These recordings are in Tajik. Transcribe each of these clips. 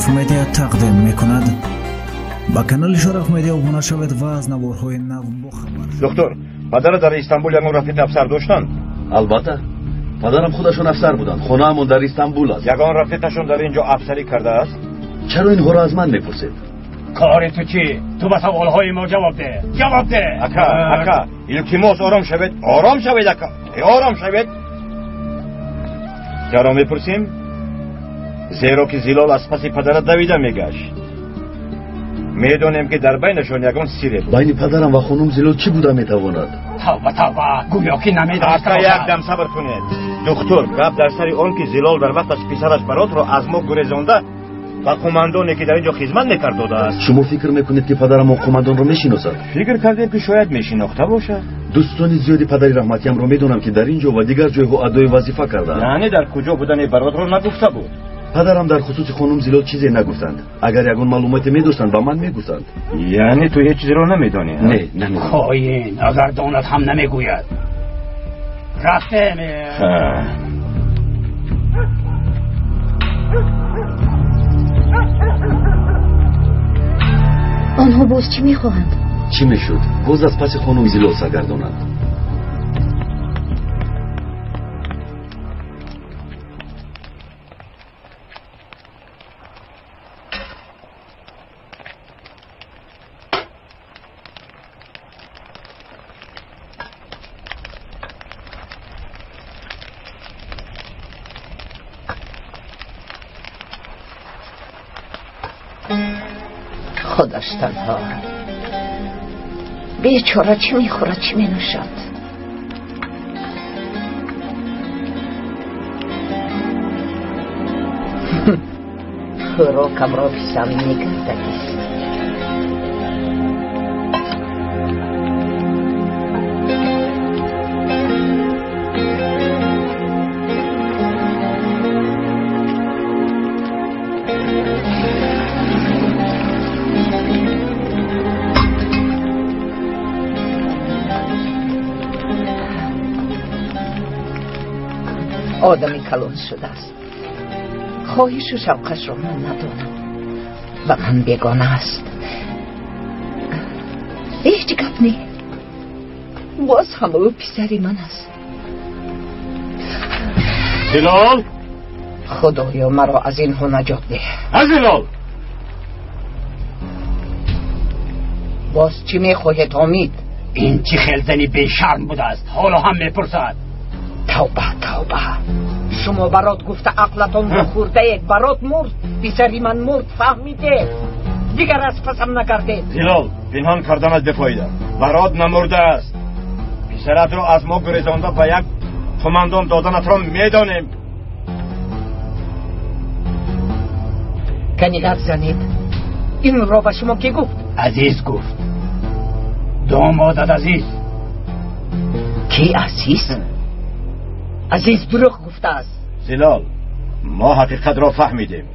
Шараф Медиа тақдим мекунад. Ба канали Шараф Медиа обуна шавед ва аз наворҳои нав бохабар шавед. Доктор, падара дар Истанбул ягон рафиқи афсар доштанд? Албатта. Падарам худашон афсар буданд. Хонаамон дар Истанбул аст. Ягон рафиқашон дар ин ҷо афсарӣ кардааст? Чаро инҳоро аз ман мепурсед? Кори ту чӣ? Ту ба саволҳои мо ҷавоб деҳ. Ҷавоб деҳ. Ака, ака, илтимос ором шавед. Ором шавед, ака. Ором шавед. Чаро мепурсем? Зеро ки Зилол аз паси падара давида мегашт. Медонем ки дар байнашон ягон сире буд. Байни падарам ва хонум Зилол чӣ буда метавонад? Тавба, тавба, гӯё ки намедонист. Ака, як дам сабр кунед. Духтур, гап дар сари он ки Зилол дар вақташ писараш Баротро аз мо гурезонда ба қумандоне ки дар ин ҷо хизмат мекард додааст. Шумо фикр мекунед ки падарам он қумандонро мешиносад? Фикр кардем ки шояд мешинохта бошад. Дӯстони зиёди падари раҳматиямро медонам ки дар ин ҷо ва дигар ҷойҳо адои вазифа кардаанд. Яъне дар куҷо будани Баротро нагуфта буд. Падарам дар хусуси хонум Зилол чизе нагуфтанд. Агар ягон маълумоте медоштанд, ба ман мегуфтанд. Яъне ту ҳеҷ чизеро намедонӣ? Не, намедонам. Хоин, агар донад ҳам намегӯяд. Рафтем. Онҳо боз чӣ мехоҳанд? Чӣ мешуд? Боз аз паси хонум Зилол саргардонанд. Худаш танҳо бечора чӣ мехӯрад, чӣ менӯшад? Хӯрокамро писанд мегардагист. Одами калон шудааст. Хоҳишу шавқашро ман надонам. Ба ман бегона аст. Ҳеҷ гап не. Боз ҳам ӯ писари ман аст. Зилол! Худоё, маро аз инҳо наҷот деҳ. Зилол! Боз чӣ мехоҳед, Ҳомид? Ин чӣ хел зани бешарм будааст? Ҳоло ҳам мепурсад. Тавба, тавба. Шумо Барот гуфта ақлатонро хӯрдаед. Барот мурд, писари ман мурд, фаҳмидед? Дигар аз пасам накардед. Зилол, пинҳон карданат бефоида. Барот намурдааст. Писаратро аз мо гурезонда ба як қумандон доданатро медонем. Кани гап занед. Инро ба шумо кӣ гуфт? Азиз гуфт. Домодат Азиз. Кӣ Азиз? Азиз дурӯғ гуфтааст. Зилол, мо ҳақиқатро фаҳмидем.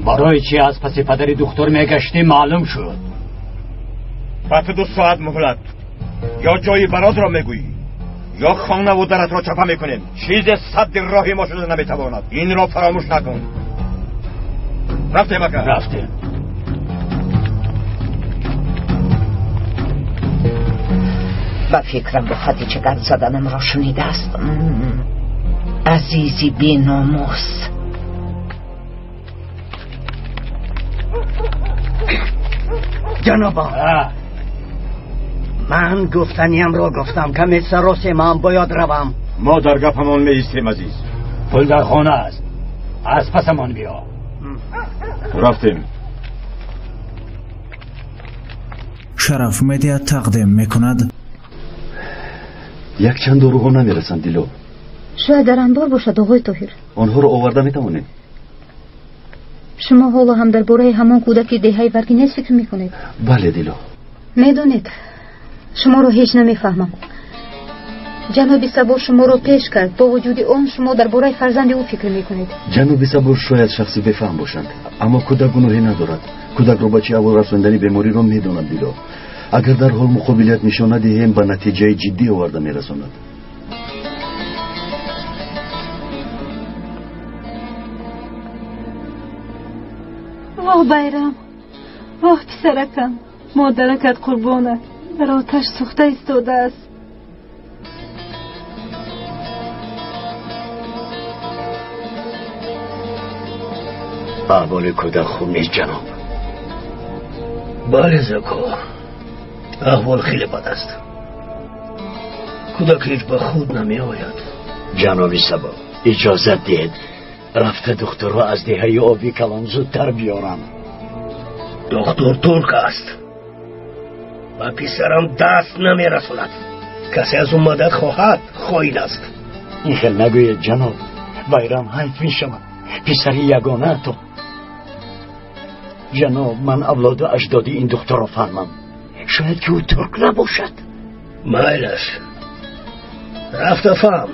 Барои чӣ аз паси падари духтур мегаштӣ маълум шуд. Ба ту 2 соат муҳлат. Ё ҷои Баротро мегӯӣ, ё хонаву даратро чапа мекунем. Чизе садди роҳи мо шуда наметавонад. Инро фаромӯш накун. Рафтем, ака. Рафтем. Ба фикрам бо Хадича гап заданамро шунидааст. Азизи беномус. Ҷанобо, ман гуфтаниямро гуфтам. Каме саросемам, бояд равам. Мо дар гапамон меистем, азиз. Пул дар хона аст. Аз пасамон биё. Рафтем. Шараф Медиа тақдим мекунад. Якчанд доруҳо намерасанд, Дило. Шояд дар анбор бошад, оғои Тоҳир. Онҳоро оварда метавонем. Шумо ҳоло ҳам дар бораи ҳамон кӯдаки деҳаи Варгинез фикр мекунед? Бале, Дило. Медонед, шуморо ҳеҷ намефаҳмам. Ҷаноби Сабур шуморо пеш кард. Бо вуҷуди он шумо дар бораи фарзанди ӯ фикр мекунед. Ҷаноби Сабур шояд шахси бефаҳм бошанд, аммо кӯдак гуноҳе надорад. Кӯдакро ба чӣ аввал расондани бемориро медонад, Дило. Агар дар ҳол муқобилият нишон надиҳем, ба натиҷаи ҷиддӣ оварда мерасонад. Оҳ Байрам, оҳ писаракам, модаракат қурбонат дар оташ сӯхта истодааст. Аҳволи кӯдак хуб нест ҷаноб. Бале Зеко, аҳвол хеле бад аст. Кӯдак ҳеҷ ба худ намеояд. Ҷаноби Сабо, иҷозат диҳед рафта духтурро аз деҳаи оби калон зудтар биёрам. Духтур турк аст. Ба писарам даст намерасонад. Касе аз ӯ мадад хоҳад, хоин аст. Ин хел нагӯед ҷаноб, Байрам ҳайф мешавад. Писари ягонаатон. Ҷаноб, ман авлоду аҷдоди ин духтурро фаҳмам. Шояд ки ӯ турк набошад. Майлаш, рафта фаҳм.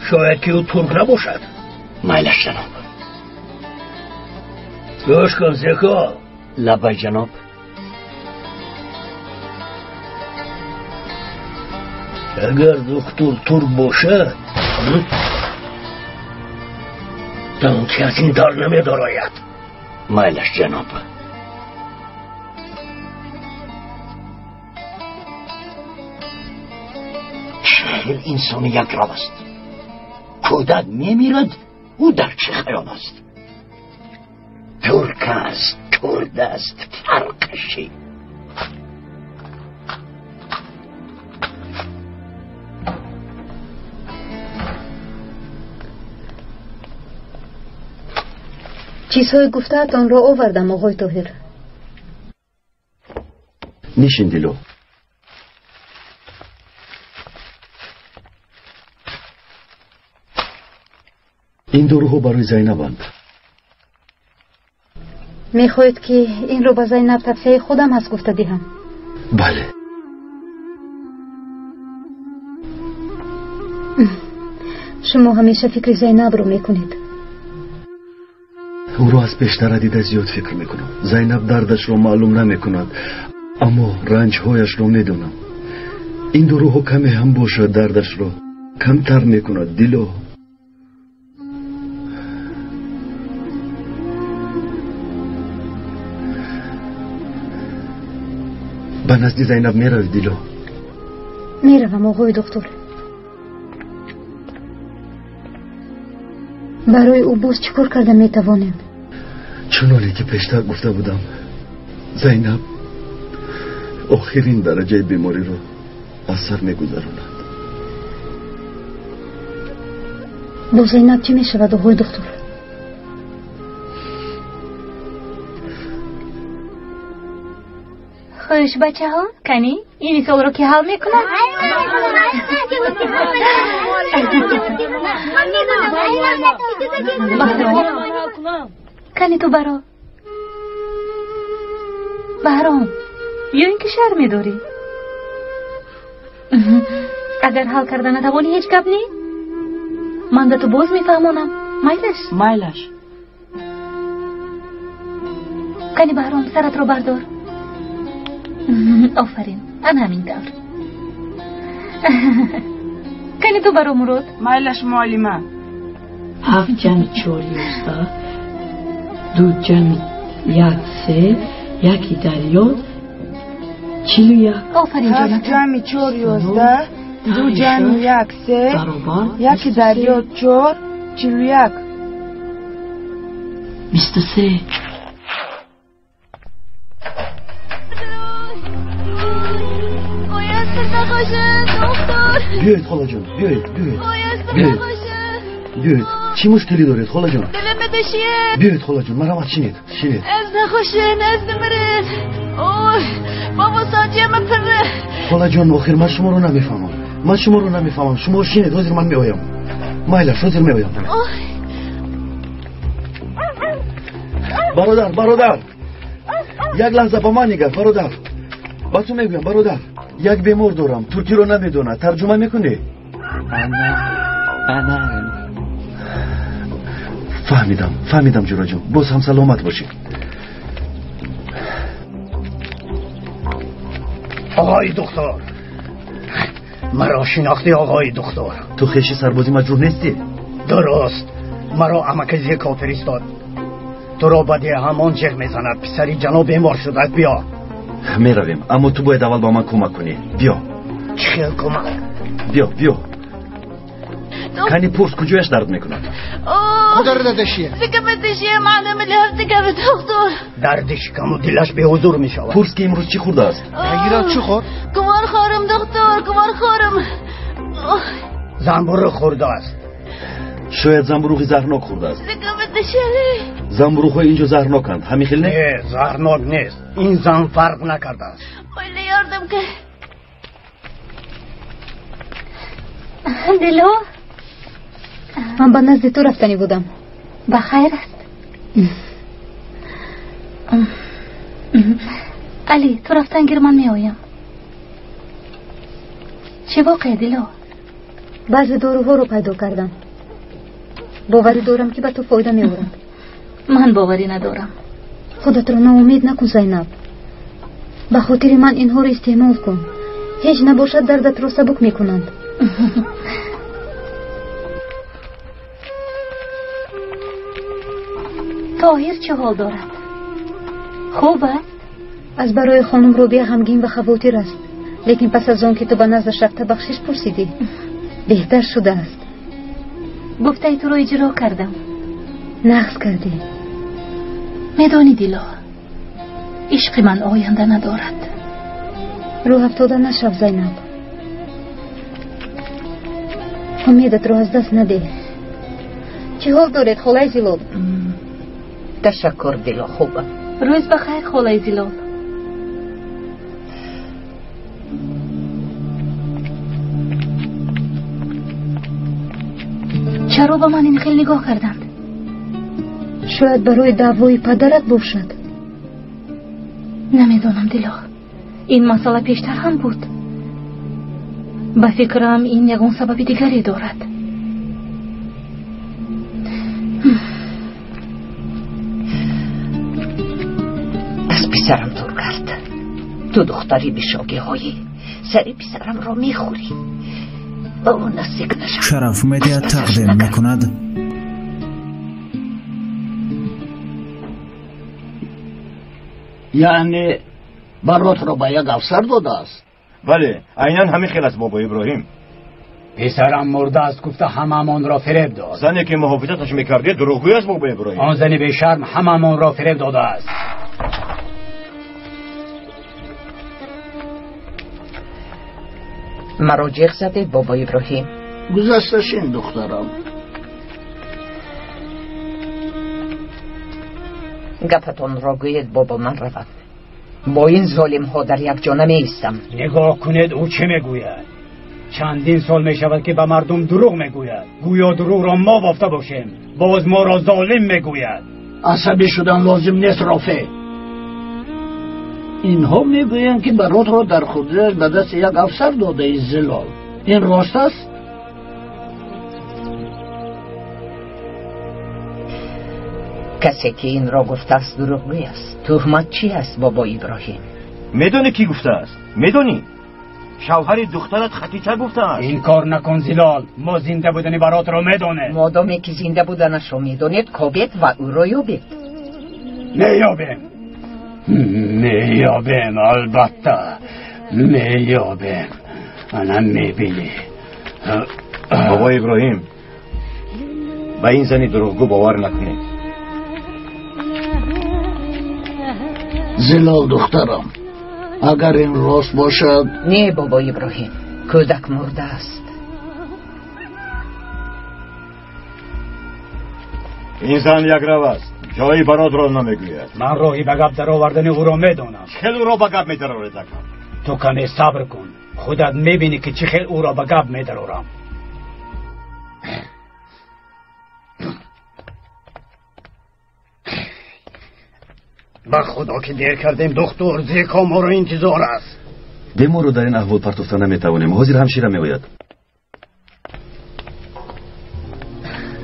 Шояд ки ӯ турк набошад. Майлаш ҷаноб. Гӯш кун Зеко. Лабай ҷаноб. Агар духтур турк бошад, дон ки аз ин дар намедарояд. Майлаш ҷаноб. Чӣ хел инсони якрав аст. Кӯдак мемирад, ӯ дар чӣ хаёл аст? Турк аст, курд аст, фарқаши. Чизҳои гуфтаатонро овардам, оғои Тоҳир. Нишин Дило. Ин доруҳо барои Зайнабанд. Мехоҳед ки инро ба Зайнаб тавсияи худам ҳаст гуфта диҳам? Бале. Шумо ҳамеша фикри Зайнабро мекунед. Ӯро аз пештара дида зиёд фикр мекунам. Зайнаб дардашро маълум намекунад, аммо ранҷҳояшро медонам. Ин доруҳо каме ҳам бошад дардашро камтар мекунад. Дило, ба назди Зайнаб меравӣ Дило? Меравам оғои духтур. Барои ӯ боз чӣ кор карда метавонем? Чуноне ки пештар гуфта будам, Зайнаб охирин дараҷаи бемориро аз сар мегузаронад. Бо Зайнаб чӣ мешавад оғои духтур? Хуш бачаҳо, кани ин мисолро ки ҳал мекунад? Баҳром, кани ту баро. Баҳром, ё ин ки шарм медорӣ? Агар ҳал карда натавонӣ ҳеҷ гап не? Ман ба ту боз мефаҳмонам. Майлаш? Майлаш. Кани Баҳром, саратро бардор. Офарин, ана ҳамин тавр. Кани ту баро Мурод. Майлаш муаллима. 7 ҷамъи 4 11, 2 ҷамъи 1 3, 1 дарёд 41. Офарин ҷонам. 7 ҷамъи 4 11, 2 ҷамъи 1 3, 1 дарёд 4 41. 23. Биёед холаҷон, биёед, биёед, биёед, биёед. Чӣ мушкилӣ доред холаҷон? Биёед холаҷон, марҳамат, шинед, шинед. Холаҷон, охир ман шуморо намефаҳмам. Ман шуморо намефаҳмам. Шумо шинед, ҳозир ман меоям. Майлаш, ҳозир меоям. Бародар, бародар, як лаҳза ба ман нигар, бародар. Ба ту мегӯям, бародар. Як бемор дорам, туркиро намедонад. Тарҷума мекунӣ? Фаҳмидам, фаҳмидам ҷураҷон. Боз ҳам саломат бошӣ. Оғои духтур, маро шинохтӣ оғои духтур? Ту хеши сарбози маҷрӯҳ нестӣ? Дуруст, маро амаки Зеко фиристод. Туро ба ҳамон ҷеғ мезанад. Писари ҷаноб бемор шудааст, биё. Меравем, аммо ту бояд аввал ба ман кӯмак кунӣ. Биё. Чӣ хел кӯмак? Биё, биё. Кани пурс, куҷояш дард мекунад? Дарди шикаму дилаш беҳузур мешавад. Пурс, ки имрӯз чӣ хӯрдааст? Чӣ хӯрд? Куморхорам, доктор, куморхорам. Занбӯруғ хӯрдааст. Шояд занбӯруғи заҳрнок хӯрдааст. Занбӯруғҳои инҷо заҳрноканд, ҳамин хел не? Не, заҳрнок нест. Ин зан фарқ накардааст. Дило, ман ба назди ту рафтанӣ будам. Ба хайр аст. Али, ту рафтан гир, ман меоям. Чӣ воқеа, Дило? Баъзе доруҳоро пайдо кардам. Боварӣ дорам, ки ба ту фоида меоранд. Ман боварӣ надорам. Худатро ноумед накун, Зайнаб. Ба хотири ман инҳоро истеъмол кун. Ҳеҷ набошад, дардатро сабук мекунанд. Тоҳир чӣ ҳол дорад? Хуб аст? Аз барои хонум Робия ғамгин ва хавотир аст. Лекин пас аз он ки ту ба наздаш рафта бахшиш пурсидӣ, беҳтар шудааст. Гуфтаи туро иҷро кардам. Нағз кардӣ. Медонӣ, Дило, ишқи ман оянда надорад. Рӯҳ афтода нашав, Зайнаб. Умедатро аз даст надеҳ. Чӣ ҳол доред, холаи Зилол? Ташаккур, Дило, хубам. Рӯз ба хайр, холаи Зилол. Чаро ба ман ин хел нигоҳ карданд? Шояд барои даъвои падарат бошад. Намедонам, Дило. Ин масъала пештар ҳам буд. Ба фикрам, ин ягон сабаби дигаре дорад. Аз писарам дур кард. Ту духтари бишогиҳоӣ, сари писарамро мехӯрӣ. Ба ӯ наздик нашав. Шараф Медиа тақдим мекунад. Яъне баротро ба як афсар додааст? Бале, айнан ҳамин хел аст, бобо Иброҳим. Писарам мурдааст гуфта ҳамамонро фиреб дод. Зане ки муҳофизаташ мекардӣ дурӯғгӯй аст, бобо Иброҳим. Он зани бешарм ҳамамонро фиреб додааст. Маро ҷеғ задед, бобо Иброҳим. Гузашташин, духтарам. Гапатонро гӯед, бобо, ман равам. Бо ин золимҳо дар якҷо намеистам. Нигоҳ кунед, ӯ чӣ мегӯяд. Чандин сол мешавад, ки ба мардум дурӯғ мегӯяд. Гӯё дурӯғро мо бофта бошем. Боз моро золим мегӯяд. Асабӣ шудан лозим нест, Рофеъ. Инҳо мегӯянд, ки баротро дар хурдиаш ба дасти як афсар додаи, Зилол. Ин рост аст? Касе ки инро гуфтааст дурӯғгӯй аст. Туҳмат чӣ аст, бобо Иброҳим? Медонӣ, кӣ гуфтааст? Медонӣ? Шавҳари духтарат Хатича гуфтааст. Ин кор накун, Зилол. Мо зинда будани баротро медонем. Модоме ки зинда буданашро медонед, кобед ва ӯро ёбед. Меёбем. Меёбем, албатта. Меёбем. Ана мебинӣ. Бобо Иброҳим, ба ин зани дурӯғгӯ бовар накунед. Зилол, духтарам, агар ин рост бошад. Не, бобо Иброҳим, кӯдак мурдааст. Ин зан якрав аст, ҷои баротро намегӯяд. Ман роҳи ба гап даровардани ӯро медонам. Чӣ хел ӯро ба гап медароред, ака? Ту каме сабр кун, худат мебинӣ, ки чӣ хел ӯро ба гап медарорам. Ба худо ки дер кардем, духтур. Зеко моро интизор аст. Беморро дар ин аҳвол партофта наметавонем. Ҳозир ҳамшира меояд.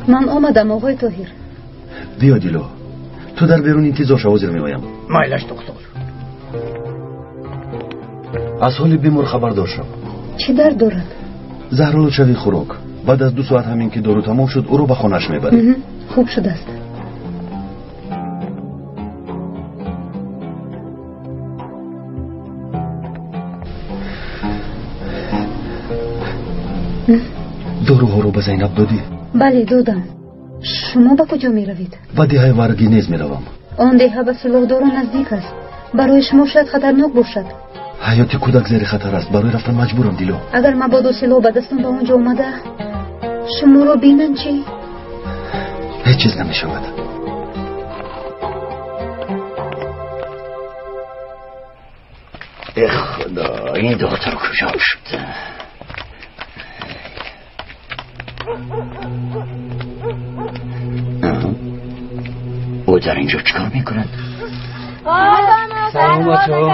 Ман омадам, оғои Тоҳир. Биё, Дило, ту дар берун интизор шав, ҳозир меоям. Майлаш, духтур. Аз ҳоли бемор хабардор шав. Чӣ дард дорад? Заҳролудшавии хӯрок. Баъд аз 2 соат ҳамин ки дору тамом шуд, ӯро ба хонааш мебарем. Хуб шудааст. Доруҳоро ба Зайнаб додӣ? Бале, додам. Шумо ба куҷо меравед? Ба деҳаи Варгинез меравам. Он деҳа ба силоҳдорон наздик аст. Барои шумо шояд хатарнок бошад. Ҳаёти кӯдак зери хатар аст. Барои рафтан маҷбурам, Дило. Агар мабодо силоҳ ба дастон ба он ҷо омада шуморо бинанд чӣ? Ҳеҷ чиз намешавад. Э худо, ин духтар куҷо шуд? Ӯ дар инҷо чӣ кор мекунад? Салом бачаҳо.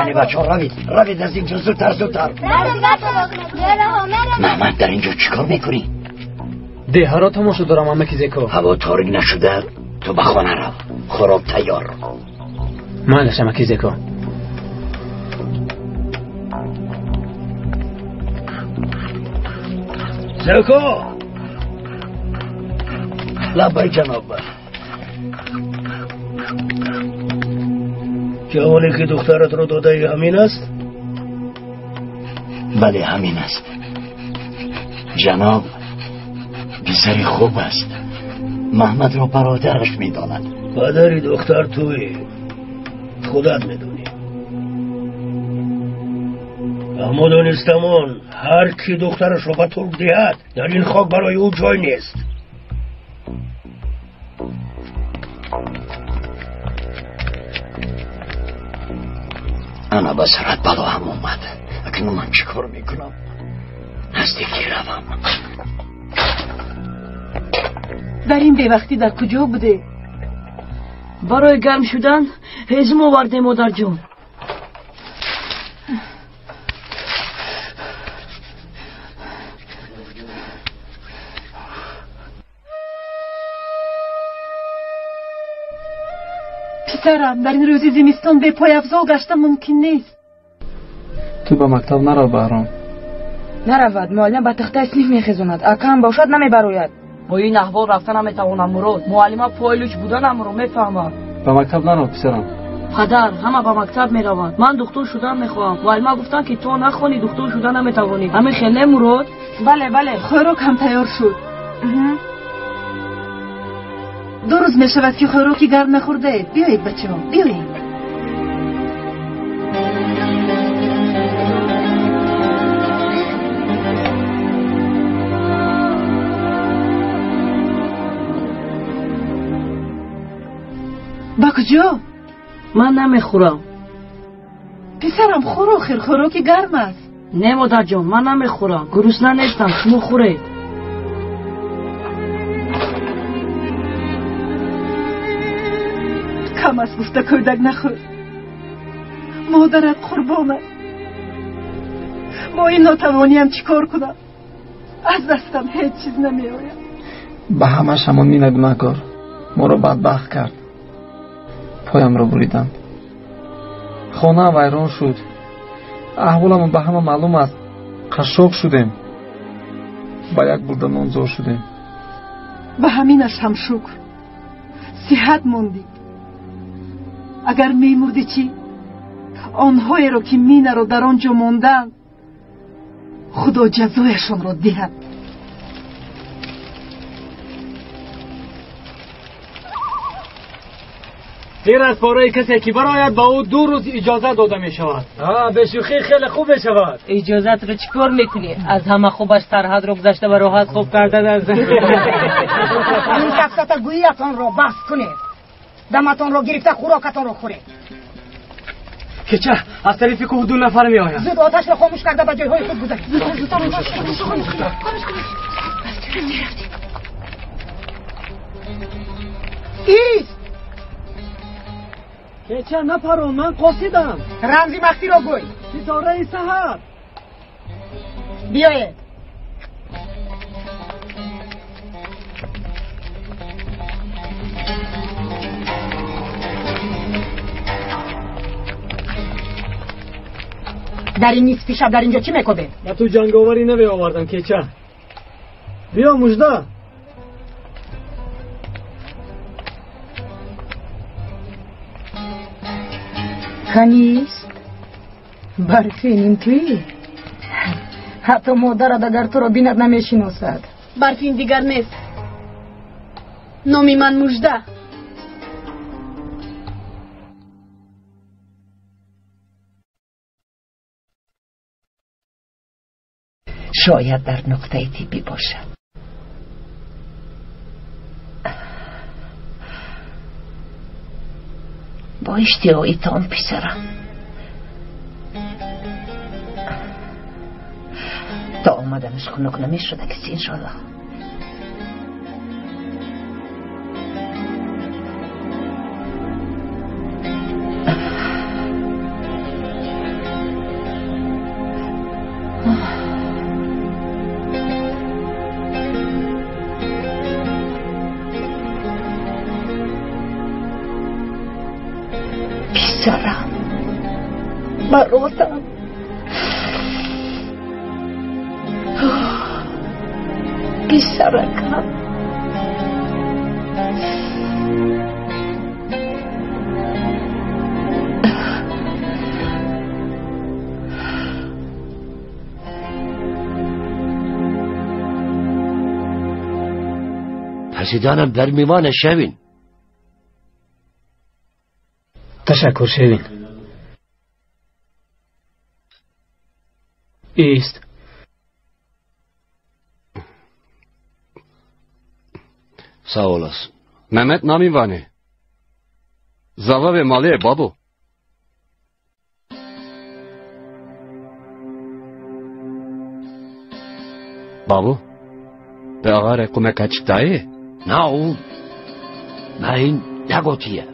Яъне бачаҳо, равед, равед аз инҷо, зудтар, зудтар. Маҳмад, дар инҷо чӣ кор мекунӣ? Деҳаро тамошо дорам, амаки Зеко. Ҳаво торик нашуда, ту ба хона рав, хӯрок тайёр. Майлаш, амаки Зеко. Зеко! Лаббай, ҷаноб. Ҷавоне ки духтаратро додаи ҳамин аст? Бале, ҳамин аст. Ҷаноб, писари хуб аст. Маҳмадро бародараш медонад. Падари духтар туӣ, худат медонӣ. Аммо донистамон, ҳар ки духтарашро ба турк диҳад, дар ин хок барои ӯ ҷой нест. Ана ба сарат бало ҳам омад. Акнун ман чӣ кор мекунам? Наздикӣ равам. Дар ин бевақтӣ дар куҷо будед? Барои гарм шудан ҳезум овардем, модарҷон. Писарам, дар ин рӯзи зимистон бепойафзол гаштан мумкин нест. Ту ба мактаб нарав, Баҳром. Наравад, муаллима ба тахтаи синф мехезонад. Акам бошад, намебарояд. Бо ин аҳвол рафта наметавонам, Мурод. Муаллима пойлуч буданамро мефаҳмад. Ба мактаб нарав, писарам. Падар, ҳама ба мактаб мераванд. Ман духтур шудан мехоҳам. Муаллима гуфтанд, ки то нахонӣ духтур шуда наметавонӣ. Ҳамин хел не, Мурод? Бале, бале. Хӯрок ҳам тайёр шуд. Ду рӯз мешавад, ки хӯроки гарм нахӯрдаед. Биёед, бачаҳо, биёед. Ба куҷо? Ман намехӯрам. Писарам, хӯр, охир хӯроки гарм аст. Не, модарҷон, ман намехӯрам. Гурусна нестам, шумо хӯред. Кам аст гуфта кӯдак нахӯр. Модарат қурбон аст. Бо ин нотавониям чӣ кор кунам? Аз дастам ҳеҷ чиз намеояд. Ба ҳамаш ҳамон Мина гунаҳкор. Моро бадбахт кард. Поямро буриданд. Хонаам вайрон шуд. Аҳволамон ба ҳама маълум аст. Қашшоқ шудем. Ба як бурда нон зор шудем. Ба ҳаминаш ҳам шукр. Сиҳат мондӣ. Агар мемурдӣ чӣ? Онҳоеро ки Минаро дар он ҷо монданд, Худо ҷазояшонро диҳад. Зер аз пораи касе ки барояд, ба ӯ 2 рӯз иҷозат дода мешавад. Бешӯхӣ хеле хуб мешавад. Иҷозатро чӣ кор мекунӣ? Аз ҳама хубаш сарҳадро гузашта ба роҳат хоб кардан аст. Ин сафсатагӯиятонро бас кунед. Даматонро гирифта хӯрокатонро хӯред. Кеча, аз тарафи кӯҳ 2 нафар меоянд. Зуд оташро хомӯш карда ба ҷойҳои худ гузаред. Ист! Кеча, напарон, ман қосидам. Рамзи махфиро гӯй. Ситораи саҳар. Биёед. Дар ин нисфи шаб дар инҷо чӣ мекобед? Ба ту ҷанговари наве овардам, Кеча. Биё, мужда. Канист? Барфинин туӣ? Ҳатто модарат агар туро бинад намешиносад. Барфин дигар нест. Номи ман Мужда. Шояд дар нуқтаи тиббӣ бошад. Бо иштиҳои том, писарам. То омаданаш хунук намешуда киси, иншоаллоҳ. Писарам, баротам. Писаракам. Пасиданам дар мимона шавин. Ташаккур, Шевин. Ист. Sağ olasın. Mehmet Namivani. Zava ve Maliye babu. Babu? Be ağare kume kaç dayı? Na oğul. Ben ne gotiye?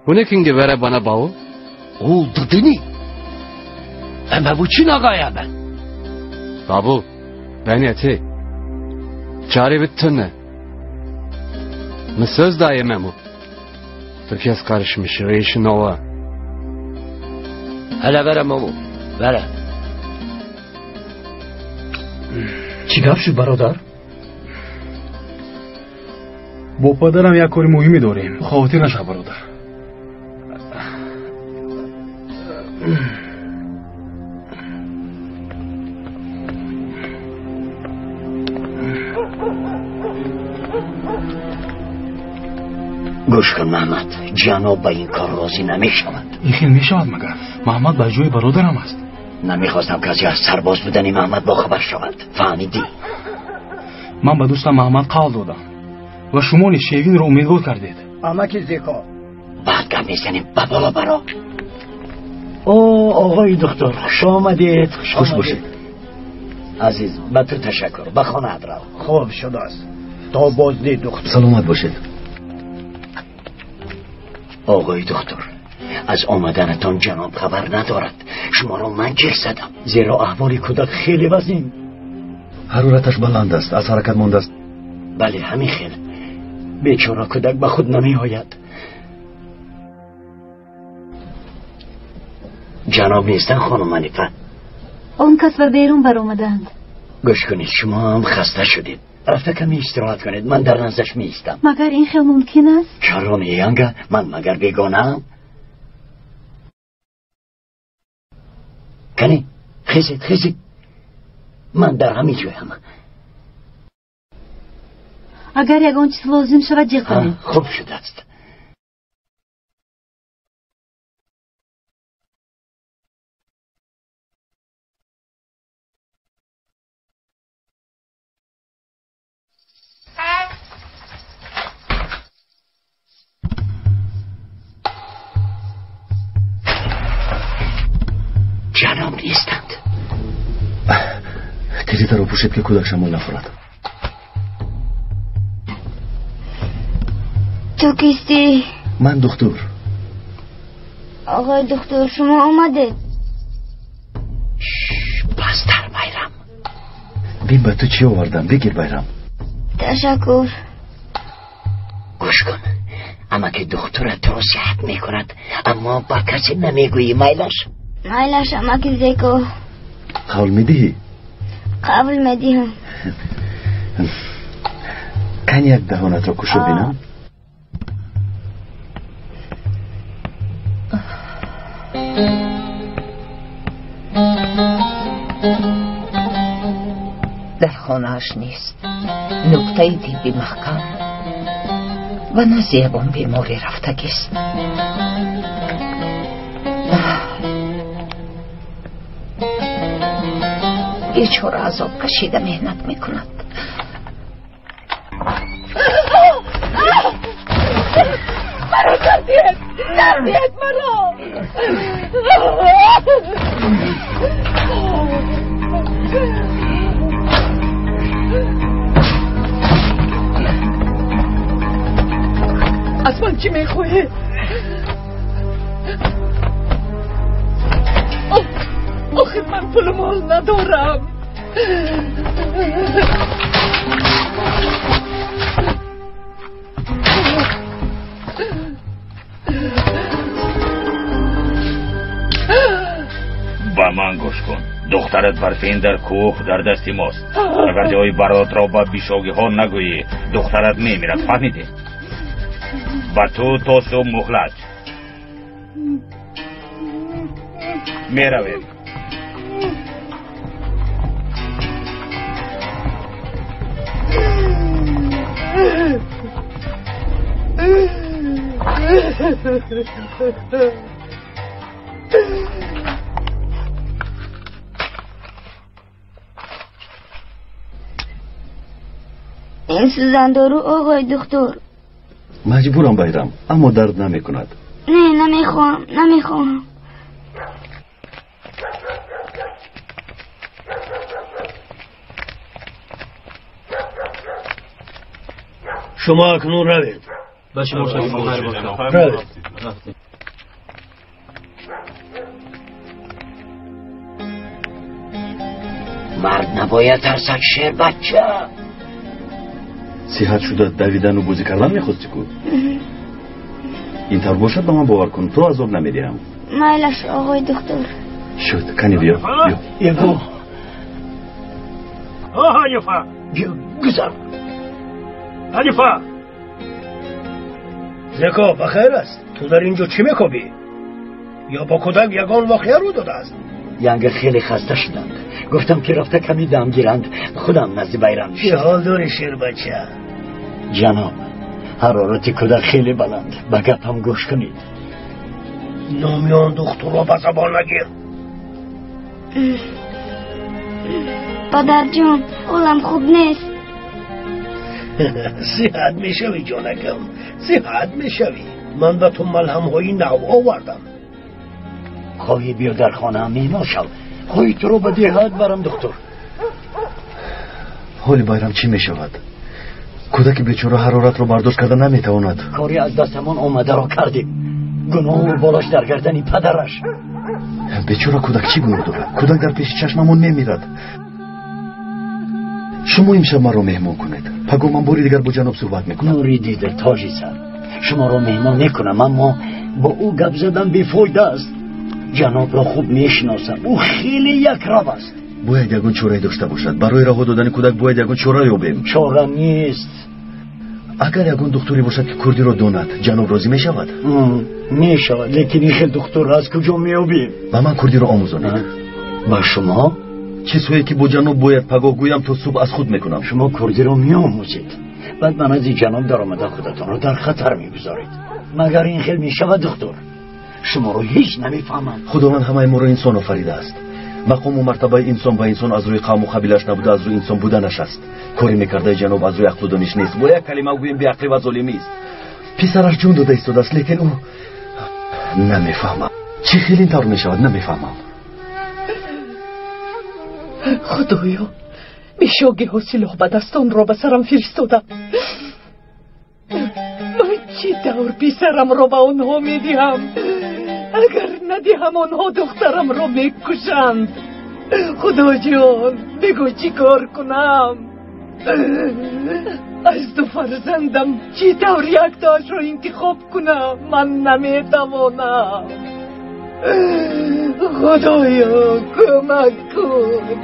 Bu ne kingi vere bana babu? Oğul dıdını. Ama bu çin ağaya ben. Babu, ben yeti. Çare bittin ne? Mı söz da yemem o. Türkes karışmış, işin ova. Hele vere mamu, vere. Чӣ гап шуд, бародар? Бо падарам як кори муҳиме дорем. Хотир нашав, бародар. Гӯш кун, Маҳмад, ҷаноб ба ин кор розӣ намешавад. Ин хел мешавад магар? Маҳмад ба ҷои бародарам аст. Намехостам касе аз сарбоз будани Маҳмад бохабар шавад. Фаҳмидӣ? Ман ба дӯстам Маҳмад қавл додам ва шумо низ Шевинро умедвор кардед. Амаки Зеко. Баъд гап мезанем, ба боло баро. О, оғои духтур, хуш омадед, хуш Хуш бошед. Азиз, ба ту ташаккур. Ба хонаат рав. Хуб шудааст. То боздид, духтур. Саломат бошед. Оғои духтур, аз омаданатон ҷаноб хабар надорад. Шуморо ман ҷеғ задам, зеро аҳволи кӯдак хеле вазин. Ҳарораташ баланд аст, аз ҳаракат мондааст. Бале, ҳамин хел. Бечора кӯдак ба худ намеояд. Ҷаноб нестанд, хонум Манифа? Он кас ба берун баромаданд. Гӯш кунед, шумо ҳам хаста шудед. Рафта каме истироҳат кунед, ман дар наздаш меистам. Магар ин хел мумкин аст? Чаро не, янга? Ман магар бегонаам? Кани, хезед, хезед. Ман дар ҳамин ҷоям. Агар ягон чиз лозим шавад, ҷеғ занед. Хуб шудааст. Ҷаноб нестанд. Тирезаро пӯшед, ки кӯдак шамол нахӯрад. Ту кистӣ? Ман духтур. Оғои духтур, шумо омадед? Пастар, Байрам. Бин, ба ту чӣ овардам. Бигир, Байрам. Ташаккур. Гӯш кун, амаки духтурат туро сиҳат мекунад, аммо ба касе намегӯӣ, майлаш? Майлаш, амаки Зеко. Қавл медиҳӣ? Қавл медиҳам. Кани як даҳонатро кушо, бинам. хонааш нест, нуқтаи тиббӣ маҳкам ва назди ягон беморӣ рафтагист. Бечора азоб кашида меҳнат мекунад. Маро тардиҳед, тардиҳед маро. Аз ман чӣ мехоҳед? Охир ман пулу мол надорам. Ба ман гӯш кун. Духтарат Барфин дар кӯҳ дар дасти мост. Агар ҷои баротро ба бишогиҳо нагӯӣ, духтарат мемирад, фаҳмидӣ? Ба ту то субҳ муҳлат. Меравем. Ин сӯзандору оғои духтур. Маҷбурам Байрам, аммо дард намекунад. Не, намехоҳам, намехоҳам. Шумо акнун равед. Ба шумо равед. Мард набояд тарсад, шербача. Сиҳат шуда давидану бозӣ кардан мехости ку? Ин тавр бошад, ба ман бовар кун, туро азоб намедиҳам. Майлаш, оғои духтур. Шуд, кани биё, биё. Ягу. О, Ҳанифа! Биё, гузар. Ҳанифа! Зеко, ба хайр аст? Ту дар ин ҷо чӣ мекобӣ? Ё бо кӯдак ягон воқеа рӯ додааст? Янга хеле хаста шуданд. Гуфтам ки рафта ками дам гиранд, худам назди Байрам. Чӣ ҳол дорӣ, шербача? Ҷаноб, ҳарорати кӯдак хеле баланд. Ба гапам гӯш кунед. Номи он духтурро ба забон нагир. Падарҷон, ҳолам хуб нест. Сиҳат мешавӣ, ҷонакам, сиҳат мешавӣ. Ман ба ту малҳамҳои нав овардам. Хоҳӣ биё дар хонаам меҳмон шав, хоҳӣ туро ба деҳат барам, духтур. Ҳоли Байрам чӣ мешавад? Кӯдаки бечора ҳароратро бардошт карда наметавонад. Кори аз дастамон омадаро кардем. Гуноҳу болаш дар гардани падараш. Бечора кӯдак чӣ гуноҳ дорад? Кӯдак дар пеши чашмамон мемирад. Шумо имшаб маро меҳмон кунед. Пагоҳ ман бори дигар бо ҷаноб суҳбат мекунам. Нури дида, тоҷи сар, шуморо меҳмон мекунам, аммо бо ӯ гап задан бефоида аст. Ҷанобро хуб мешиносам, ӯ хеле якрав аст. Бояд ягон чорае дошта бошад. Барои раҳо додани кӯдак бояд ягон чора ёбем. Чора нест. Агар ягон духтуре бошад ки курдиро донад, ҷаноб розӣ мешавад? Мешавад, лекин ин хел духтур аз куҷо меёбем? Ба ман курдиро омӯзонед. Ба шумо? Чизҳое ки бо ҷаноб бояд пагоҳ гӯям, то субҳ аз худ мекунам. Шумо курдиро меомӯзед, баъд ба назди ҷаноб даромада худатонро дар хатар мегузоред. Магар ин хел мешавад, духтур? Шуморо ҳеҷ намефаҳмам. Худованд ҳамаи моро инсон офаридааст. Мақому мартабаи инсон ба инсон аз рӯи қавму қабилаш набуда, аз рӯи инсон буданаш аст. Кори мекардаи ҷаноб аз рӯи ақлу дониш нест. Бо як калима гӯем, беақлӣ ва золимист. Писараш ҷон дода истодааст, лекин ӯ намефаҳмам. Чӣ хел ин тавр мешавад, намефаҳмам. Худоё, бешогиҳо силоҳ ба дастонро ба сарам фиристодам. Ман чӣ тавр писарамро ба онҳо медиҳам? Агар надиҳам, онҳо духтарамро мекушанд. Худоҷон, бигӯ чӣ кор кунам? Аз ду фарзандам чӣ тавр яктоашро интихоб кунам? Ман наметавонам. Худоё, кӯмак кун.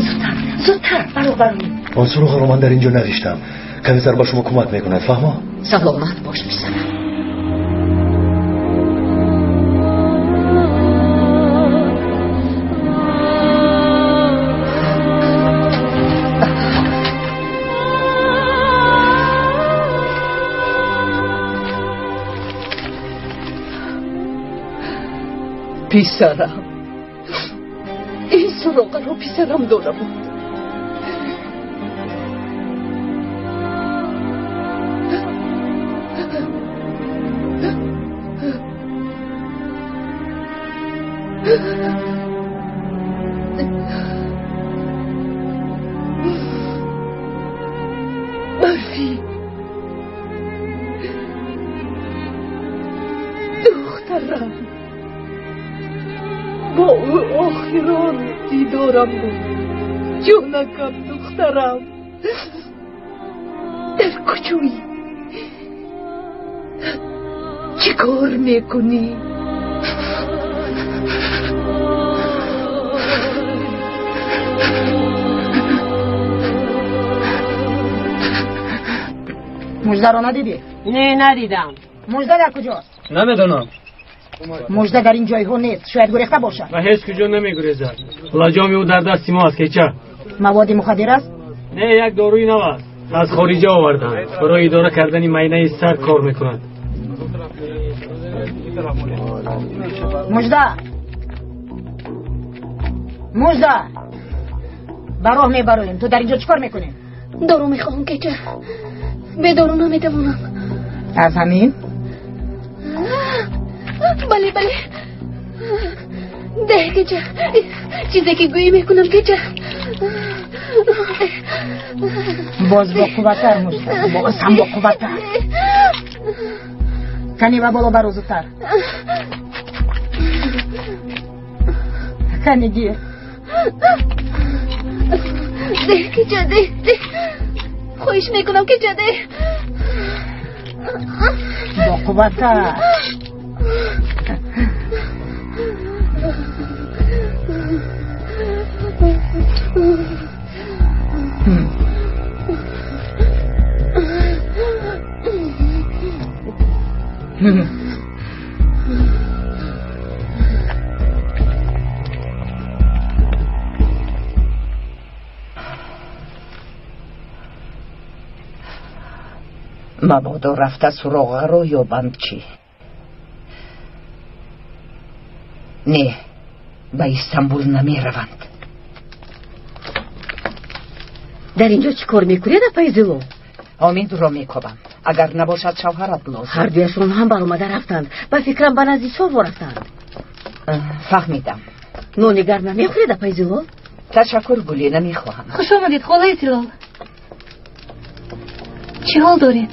Зудтар, зудтар, баробар. Он суроғаро ман дар ин ҷо навиштам. Комиссар ба шумо кӯмак мекунад, фаҳмо? Саломат бош, писарам. Писарам, ин суроғаро писарам дода буд. Барфи, духтарам, бо ӯ охирон дидорам буд. Ҷонакам, духтарам, дар куҷоӣ? Чӣ кор мекунӣ? Муждаро надидӣ? Не, надидам. Мужда дар куҷост? Намедонам. Мужда дар ин ҷойҳо нест, шояд гурехта бошад. Ва ҳеҷ куҷо намегурезад. Лаҷоми ӯ дар дасти мо аст, кеча. Маводи мухаддир аст? Не, як доруи нав аст. Аз хориҷа оварданд. Барои идора кардани майнаи сар кор мекунад. Мужда! Мужда! Ба роҳ мебароем. Ту дар инҷо чӣ кор мекунӣ? Дору мехоҳам, кеча. Бе дору наметавонам. Аз ҳамин? Бале, бале. Деҳ, кеча. Чизе ки гӯӣ мекунам, кеча. Боз бо қувваттар, Мужда. Боз ҳам бо қувваттар. Кани ва боло баро зудтар. Кани гир. Деҳ, кеча, деҳ, деҳ. Хоҳиш мекунам, кеча, деҳ. Бо қувваттар. Мабодо рафта суроғаро ёбанд чӣ? Не, ба Истанбул намераванд. Дар инҷо чӣ кор мекунед, апаи Зилол? Ҳомидро мекобам. Агар набошад, шавҳарат лозим. Ҳардуяшон ҳам баромада рафтанд. Ба фикрам ба назди чорво рафтанд. Фаҳмидам. Нони гарм намехӯред, апаи Зилол? Ташаккур, Гулӣ, намехоҳам. Хуш омадед, холаи Зилол. Чӣ ҳол доред?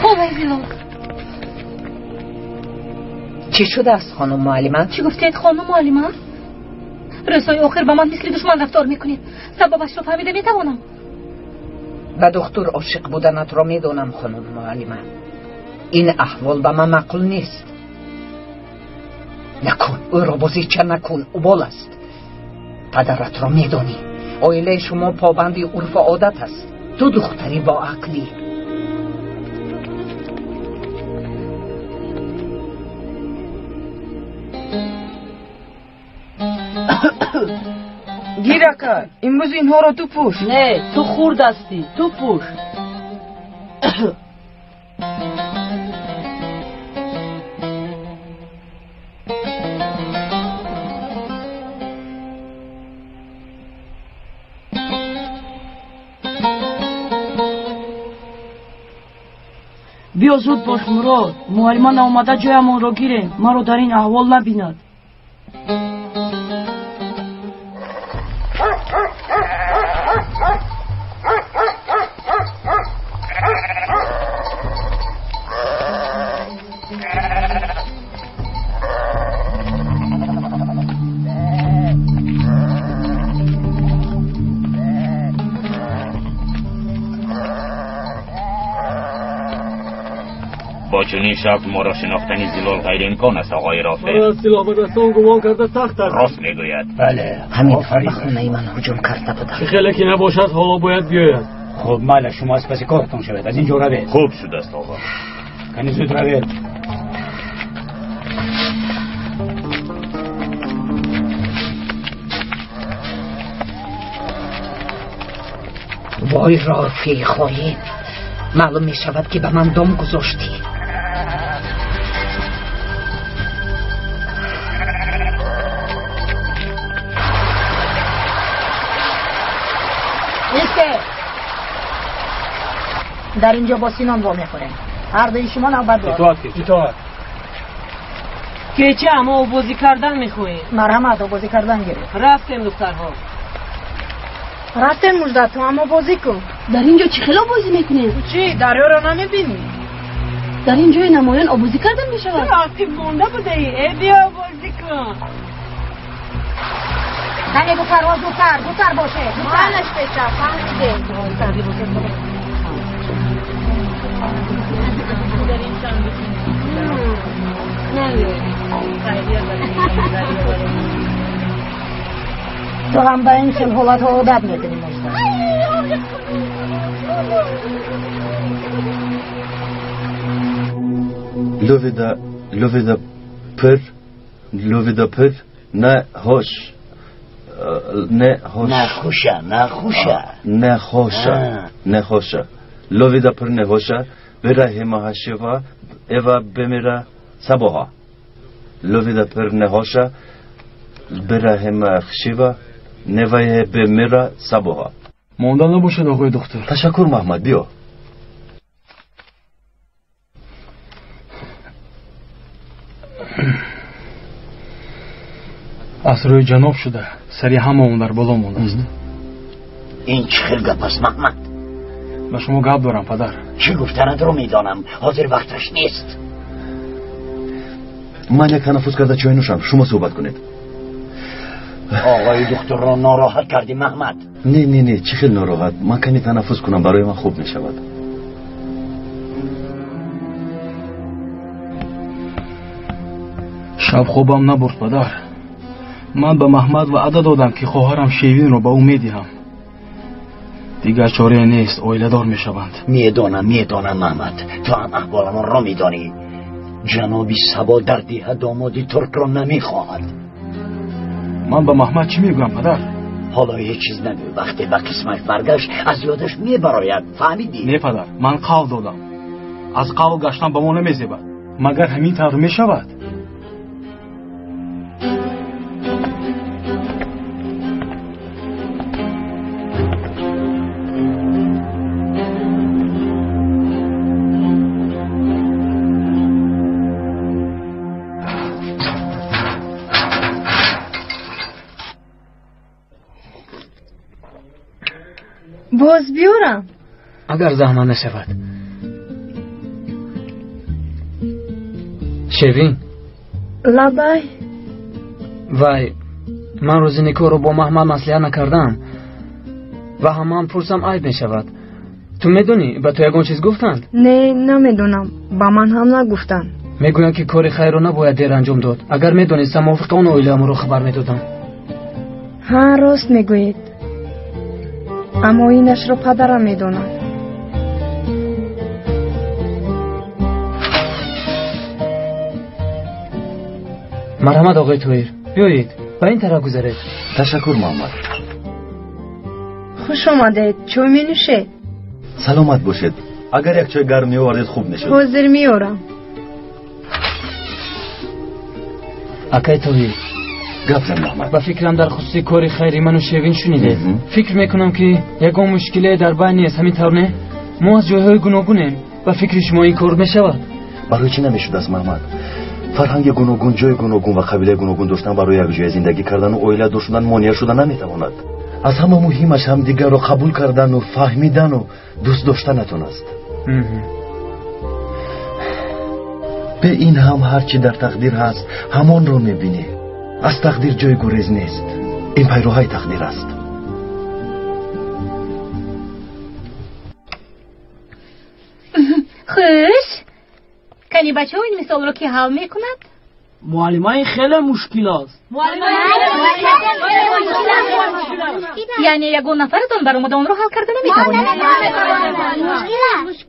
Холаи Зилол. Чӣ шудааст, хонум муаллима? Чӣ гуфтед, хонум муаллима? Рӯзҳои охир ба ман мисли душман рафтор мекунед. Сабабашро фаҳмида метавонам. Ба духтур ошиқ буданатро медонам, хонум муаллима. Ин аҳвол ба ман маъқул нест. Накун, ӯро бозича накун, убол аст. Падаратро медонӣ. Оилаи шумо побанди урфу одат аст. Ту духтари боақлӣ. Гир ака, имрӯз инҳоро ту пӯш. Не, ту хурд ҳастӣ, ту пӯш. Биё зуд бош, Мурод. Муаллима наомада ҷоямонро гирем. Маро дар ин аҳвол набинад. Бо чунин шакл моро шинохтани Зилол ғайриимкон аст, оғои Рофеъ. Маро аз силоҳбадастон гумон карда сахт аст. Рост мегӯяд. Бале, ҳамин ба хонаи ман ҳуҷум карда буданд. Чӣ хеле ки набошад, ҳоло бояд биёяд. Хуб, майла, шумо аз паси кортон шавед. Аз ин ҷо равед. Хуб шудааст, оғо. Кани зуд равед. Вой Рофеи хоин, маълум мешавад ки ба ман дом гузоштӣ. Исте! Дар инҷо бо Синон вомехӯрем. Ҳар дуи шумо навбат доред. Итоат кеча. Итоат. Кеча, мо обозӣ кардан мехоҳем. Марҳамат, обозӣ кардан гиред. Рафтем, духтарҳо. Рафтем, Мужда, ту ҳам обозӣ кун. Дар инҷо чӣ хел обозӣ мекунем? Ту чӣ, дарёро намебинӣ? Дар ин ҷои намоён обозӣ кардан мешавад? Ту ақиб монда будаӣ. Э, биё обозӣ кун. Ҳане духтарҳо, зудтар, зудтар бошед. Манаш печа, фаҳмидем. Ту ҳам ба ин хел ҳолатҳо одат мекунӣ, Мужда. Ловида, ловида пир, ловида пир, не хош, не хош. Нахуша, нахуша. Нехоша, нехоша. Ловида пир нехоша, бераҳима ҳашива, эва бемира сабоҳа. Ловида пир нехоша, бераҳима хшива, невае бемира сабоҳа. Монда набошад, оғои духтур. Ташаккур, Маҳмад, биё. Аз рӯи ҷаноб шуда сари ҳамаон дар боло мондааст. Ин чӣ хел гап аст, Маҳмад? Ба шумо гап дорам, падар. Чӣ гуфтанатро медонам, ҳозир вақташ нест. Ман як танаффус карда чой нӯшам, шумо суҳбат кунед. Оғои духтурро нороҳат кардӣ, Маҳмад. Не, не, не, чӣ хел нороҳат? Ман каме танаффус кунам, барои ман хуб мешавад. Шаб хобам набурд, падар. Ман ба Маҳмад ваъда додам, ки хоҳарам Шевинро ба ӯ медиҳам. Дигар чорае нест, оиладор мешаванд. Медонам, медонам, Маҳмад, ту ҳам аҳволамонро медонӣ. Ҷаноби Сабо дар деҳа домоди туркро намехоҳад. Ман ба Маҳмад чӣ мегӯям, падар? Ҳоло ҳеҷ чиз нагӯ. Вақте ба қисмаш баргашт, аз ёдаш мебарояд, фаҳмидӣ? Не, падар, ман қавл додам. Аз қавл гаштан ба мо намезебад. Магар ҳамин тавр мешавад? Боз биёрам? Агар заҳмат нашавад. Шевин. Лабай. Вай, ман рӯзи никоҳро бо Маҳмад маслиҳат накардам ва ҳамаам пурсам айб мешавад. Ту медонӣ, ба ту ягон чиз гуфтанд? Не, намедонам. Ба ман ҳам нагуфтанд. Мегӯянд, ки кори хайрро набояд дер анҷом дод. Агар медонистам, мувофиқи он оилаамонро хабар медодам. Ҳа, рост мегӯед. Аммо инашро падарам медонад. Марҳамат, оғои Тоҳир, биёед, ба ин тараф гузаред. Ташаккур, Муҳаммад. Хуш омадед, чой менӯшед? Саломат бошед. Агар як чой гарм меовардед, хуб мешуд. Ҳозир меорам. Акай Тоҳир, гап зан, Муҳаммад. Ба фикрам дар хусуси кори хайри ману Шевин шунидед. Фикр мекунам, ки ягон мушкиле дар байн нест, ҳамин тавр не? Мо аз ҷойҳои гуногунем. Ба фикри шумо ин кор мешавад? Барои чӣ намешудааст, Муҳаммад? Фарҳанги гуногун, ҷои гуногун ва қабилаи гуногун доштан барои якҷоя зиндагӣ кардану оиладор шудан монеа шуда наметавонад. Аз ҳама муҳимаш ҳамдигарро қабул кардану фаҳмидану дӯст доштанатон аст. Бе ин ҳам ҳар чӣ дар тақдир ҳаст, ҳамонро мебинӣ. Аз тақдир ҷои гурез нест. Ин пайроҳаи тақдир аст. Хуш, кани бачаҳо ин мисолро ки ҳал мекунад? Муаллима, ин хеле мушкил аст. Яъне ягон нафаратон баромада онро ҳал карда наметавонад?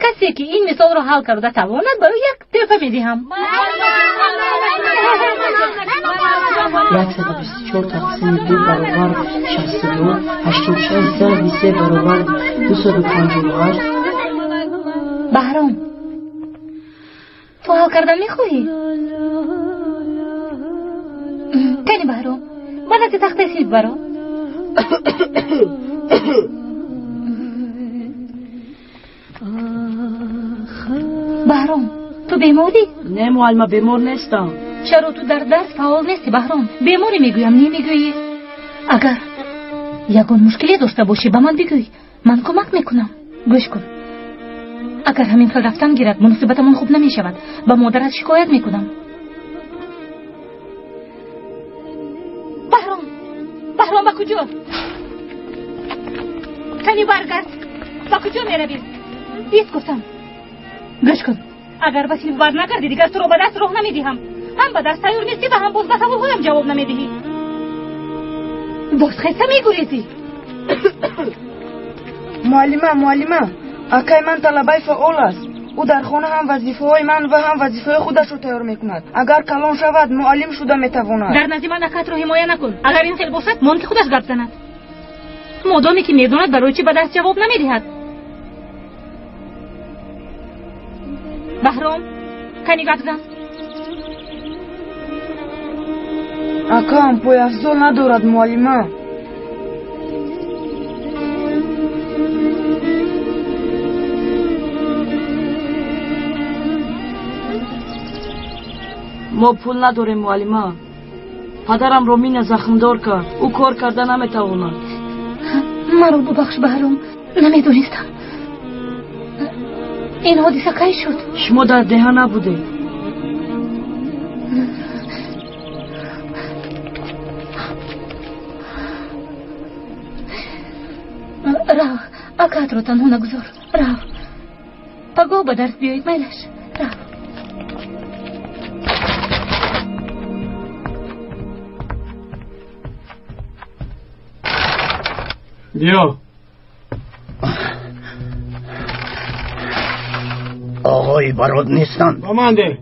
Касе ки ин мисолро ҳал карда тавонад, ба ӯ як тӯҳфа медиҳам. 124 тақсими 2 баробар 62, 86 зарби 3 баробар 258. Баҳром, ту ҳал кардан мехоҳӣ? Кани Баҳром, ба назди тахтаи синф баро. Баҳром, ту беморӣ? Не, муаллима, бемор нестам. Чаро ту дар дарс фаъол нестӣ, Баҳром? Беморӣ мегӯям, немегӯӣ. Агар ягон мушкиле дошта бошӣ, ба ман бигӯй, ман кӯмак мекунам. Гӯш кун, агар ҳамин хел рафтан гирад, муносибатамон хуб намешавад. Ба модарат шикоят мекунам. Баҳром, Баҳром, ба куҷо? Кани баргард, ба куҷо меравӣ? Ист гуфтам. Гӯш кун, агар ба синф бар нагардӣ, дигар туро ба дарс роҳ намедиҳам. Ҳам ба дарс тайёр нестӣ ва ҳам боз ба саволҳоям ҷавоб намедиҳӣ. Боз хеста мегурезӣ. Муаллима, муаллима, акай ман талабаи фаъол аст. Ӯ дар хона ҳам вазифаҳои ман ва ҳам вазифаи худашро тайёр мекунад. Агар калон шавад, муаллим шуда метавонад. Дар назди ман акатро ҳимоя накун. Агар ин хел бошад, мон ки худаш гап занад. Модоме ки медонад, барои чӣ ба дарс ҷавоб намедиҳад? Баҳром, кани гап зан. Акам пойафзол надорад, муаллима. Мо пул надорем, муаллима. Падарамро мина захмдор кард. Ӯ кор карда наметавонад. Маро бубахш, Баҳром, намедонистам. Ин ҳодиса кай шуд? Шумо дар деҳа набудед. Рав, акатро танҳо нагузор. Рав, пагоҳ ба дарс биёед, майлаш. Рав. Биё. Оғои Барод нестанд. Ба ман деҳ.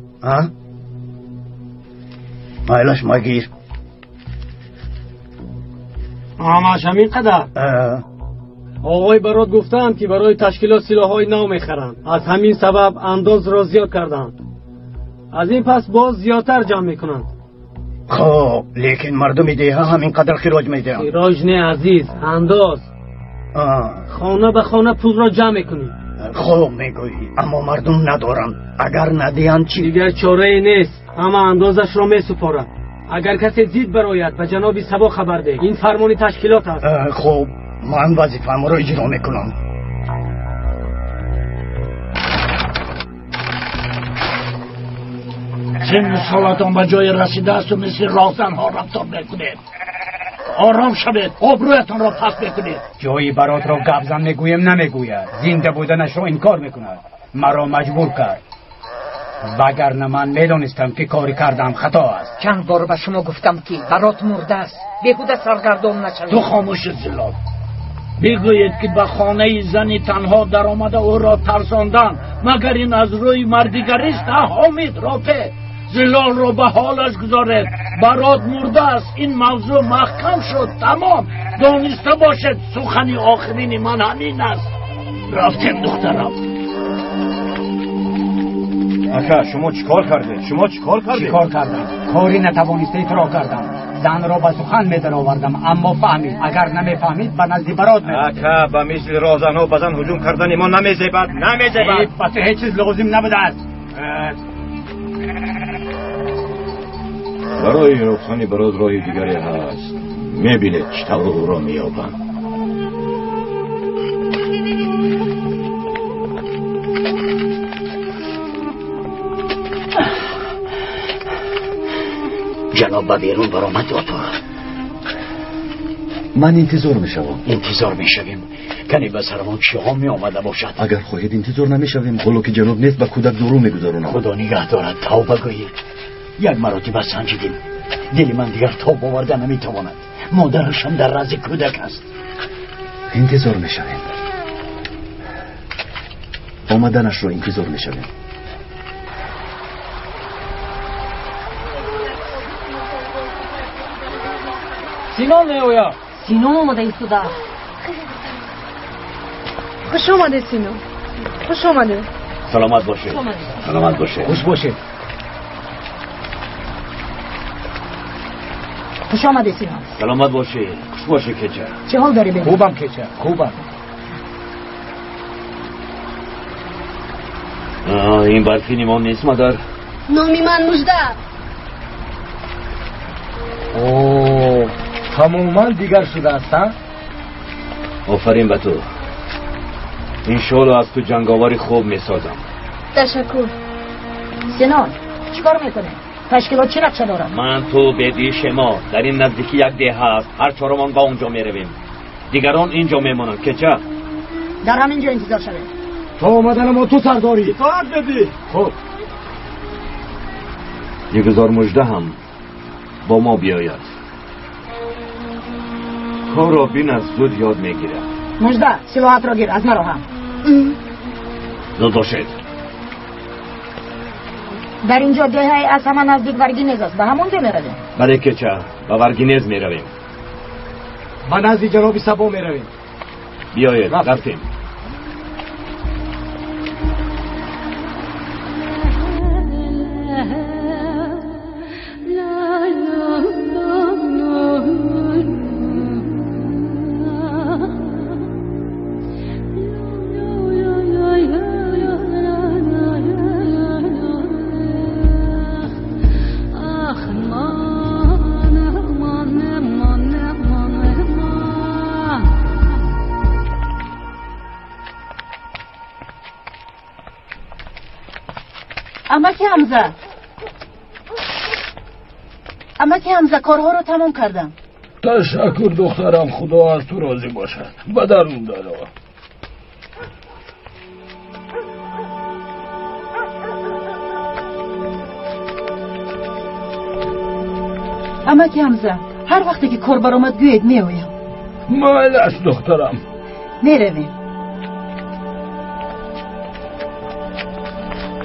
Майлаш, магир. Ҳамаш ҳамин қадар? Оғои Барод гуфтаанд, ки барои ташкилот силоҳҳои нав мехаранд. Аз ҳамин сабаб андозро зиёд карданд. Аз ин пас боз зиёдтар ҷамъ мекунанд. Хоб, лекин мардуми деҳа ҳамин қадар хироҷ медиҳанд. Хироҷ не, азиз, андоз. Хона ба хона пулро ҷамъ мекунӣ. Хоб мегӯӣ, аммо мардум надоранд. Агар надиҳанд чӣ? Дигар чорае нест, ҳама андозашро месупорад. Агар касе зид барояд, ба ҷаноби Сабо хабар деҳ. Ин фармони ташкилот аст. Хоб, ман вазифаамро иҷро мекунам. Синну солатон ба ҷое расидаасту мисли роҳзанҳо рафтор мекунед. Ором шавед, обрӯятонро паст мекунед. Ҷои Баротро гапзан мегӯем, намегӯяд. Зинда буданашро инкор мекунад. Маро маҷбур кард. Вагарна ман медонистам, ки кори кардам хато аст. Чанд бор ба шумо гуфтам, ки Барот мурдааст. Беҳуда саргардон нашавед. Ту хомӯши, Зилол. Бигӯед, ки ба хонаи зани танҳо даромада ӯро тарсонданд. Магар ин аз рӯи мардигарист? Ҳомид, Рофеъ, Зилолро ба ҳолаш гузоред. Барот мурдааст. Ин мавзӯъ маҳкам шуд. Тамом. Дониста бошед, сухани охирини ман ҳамин аст. Рафтем, духтарам. Ака, шумо чӣ кор кардед? Шумо чӣ кор кардед? Чӣ кор кардам? Кори натавонистаи туро кардам. Занро ба сухан медаровардам, аммо фаҳмид. Агар намефаҳмид, ба назди Барот меравид. Ака, ба мисли роҳзанҳо ба зан ҳуҷум кардани мо намезебад, намезебад. Ба ту ҳеҷ чиз лозим набудааст. Барои ёфтани Барот роҳи дигаре ҳаст. Мебинед, чӣ тавр ӯро меёбам. Ҷаноб ба берун баромад, ё Ман интизор мешавам. Интизор мешавем. Кане ба сарамон чиҳо меомада бошад. Агар хоҳед, интизор намешавем. Ҳоло ки ҷаноб нест, ба кӯдак дору мегузаронам. Худо нигаҳ дорад, тавба гӯед. Як маротиба санҷидем. Дили ман дигар тоб оварда наметавонад. Модарашам дар раззи кӯдак аст. Интизор мешавем. Омаданашро интизор мешавем. Синон меояд. Синон омада истодааст. Хуш омадед, Синон. Хуш омадед. Саломат бошед. Саломат бошед. Хуш бошед. Хуш омадед, Синон. Саломат бошед. Хуш бошед, кеча. Чӣ ҳол дорӣ, бебӣ? Хубам, кеча, хубам. Ин барфини мо нест, модар. Номи ман Мужда. О, тамоман дигар шудааст, а? Офарин ба ту. Иншоалло аз ту ҷанговари хуб месозам. Ташаккур. Синон, чӣ кор мекунӣ? Ташкилот чӣ нақша дорад? Ман, ту, беди, шемо. Дар ин наздикӣ як деҳа аст. Ҳар чорумон ба он ҷо меравем. Дигарон ин ҷо мемонанд. Кеча? Дар ҳамин ҷо интизор шавед. То омадана мо ту сардорӣ. Итоат беди. Хуб. Бигузор Мужда ҳам бо мо биёяд. Корро бинад, зуд ёд мегирад. Мужда, силоҳатро гир, аз маро ҳам. Зуд бошед. Дар инҷо деҳаи аз ҳама наздик Варгинез аст. Ба ҳамон ҷо меравем? Бале, кеча, ба Варгинез меравем. Ба назди ҷаноби Сабо меравем. Биёед, рафтем. Амаки Ҳамза, амаки Ҳамза, корҳоро тамом кардам. Ташаккур, духтарам, худо аз ту розӣ бошад. Ба дарун даро. Амаки Ҳамза, ҳар вақте ки кор баромад гӯед, меоям. Майлаш, духтарам. Меравем.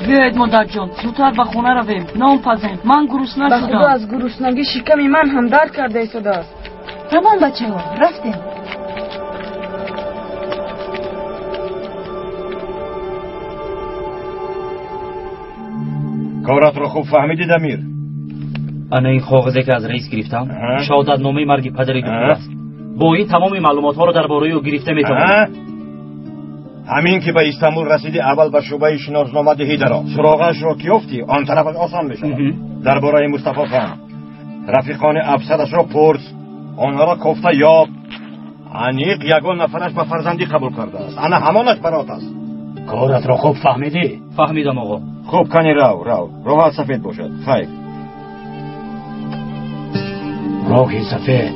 Биёед, модарҷон, зудтар ба хона равем, нон пазем. Ман гурусна Ба шудам. худо, аз гуруснагӣ шиками ман ҳам дард карда истодааст. Тамом, бачаҳо, рафтем. Коратро хуб фаҳмидӣ, Дамир? Ана ин коғазе ки аз раис гирифтам, шаҳодатномаи марги падари духтур аст. Бо ин тамоми маълумотҳоро дар бораи ӯ гирифта метавонем. Ҳамин ки ба Истанбул расидӣ, аввал ба шӯъбаи шиносномадиҳӣ даро. Суроғаашро ки ёфтӣ, он тарафаш осон мешавад. Дар бораи Мустафо фаҳм. Рафиқони афсарашро пурс, онҳоро кофта ёб. Аниқ ягон нафараш ба фарзандӣ қабул кардааст. Ана ҳамонаш барот аст. Коратро хуб фаҳмидӣ? Фаҳмидам, оғо. Хуб, кани рав, рав. Роҳат сафед бошад. Хайр. Роҳи сафед.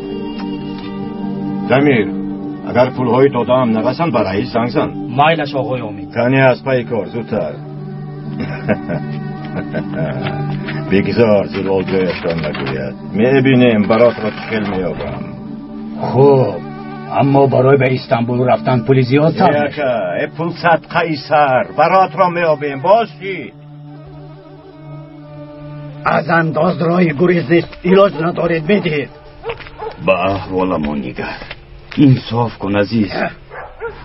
Дамир, агар пулҳои додаам нарасанд, ба раис занг зан. Майлаш, оғои Омид. Кани аз пайи кор, зудтар. Бигзор Зилол ҷояшро нагӯяд. Мебинем баротро чӣ хел меёбам. Хуб, аммо барои ба Истанбул рафтан пули зиёд сарф мешавад. Яка, э пул садқаи сар. Баротро меёбем, боз чӣ? Аз андоз роҳи гурез нест, илоҷ надоред, медиҳед. Ба аҳволамон нигар. Инсоф кун, азиз.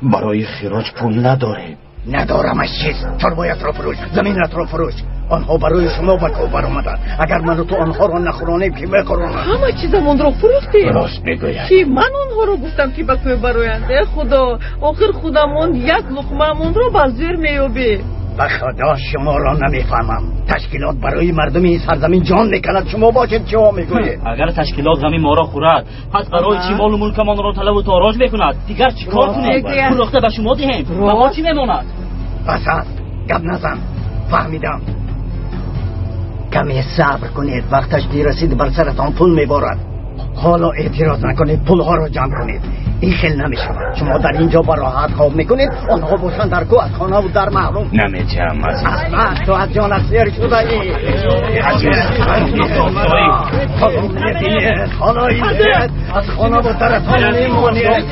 Барои хироҷ пул надорем. Надорамаш чиз. Чорвоятро фурӯш, заминатро фурӯш. Онҳо барои шумо ба кӯҳ баромаданд. Агар ману ту онҳоро нахӯронем, ки мехӯронанд? Ҳама чизамонро фурӯхтем. Рост мегӯяд. Ки ман онҳоро гуфтам, ки ба кӯҳ бароянд. Э худо, охир худамон як луқмаамонро ба зӯр меёбем. Ба худо, шуморо намефаҳмам. Ташкилот барои мардуми ин сарзамин ҷон мекунад, шумо бошед чиҳо мегӯед? Агар ташкилот ғами моро хӯрад, пас барои чӣ молу мулкамонро талабу тороҷ мекунад? Дигар чӣ кор кунем? Фурӯхта ба шумо диҳем, ба мо чӣ мемонад? Бас аст, гап назан. Фаҳмидам. Каме сабр кунед, вақташ дир расид, бар саратон пул меборад. Ҳоло эътироз накунед, пулҳоро ҷамъ кунед. Ин хел намешавад. Шумо дар ин ҷо ба роҳат хоб мекунед, онҳо бошанд дар кӯҳ аз хонаву дар маҳрум. Намедиҳам, азиз. Аҳмақ, ту аз ҷонат сер шудаӣ. Азиз, ҳоло аз хонаву даратон мемонед.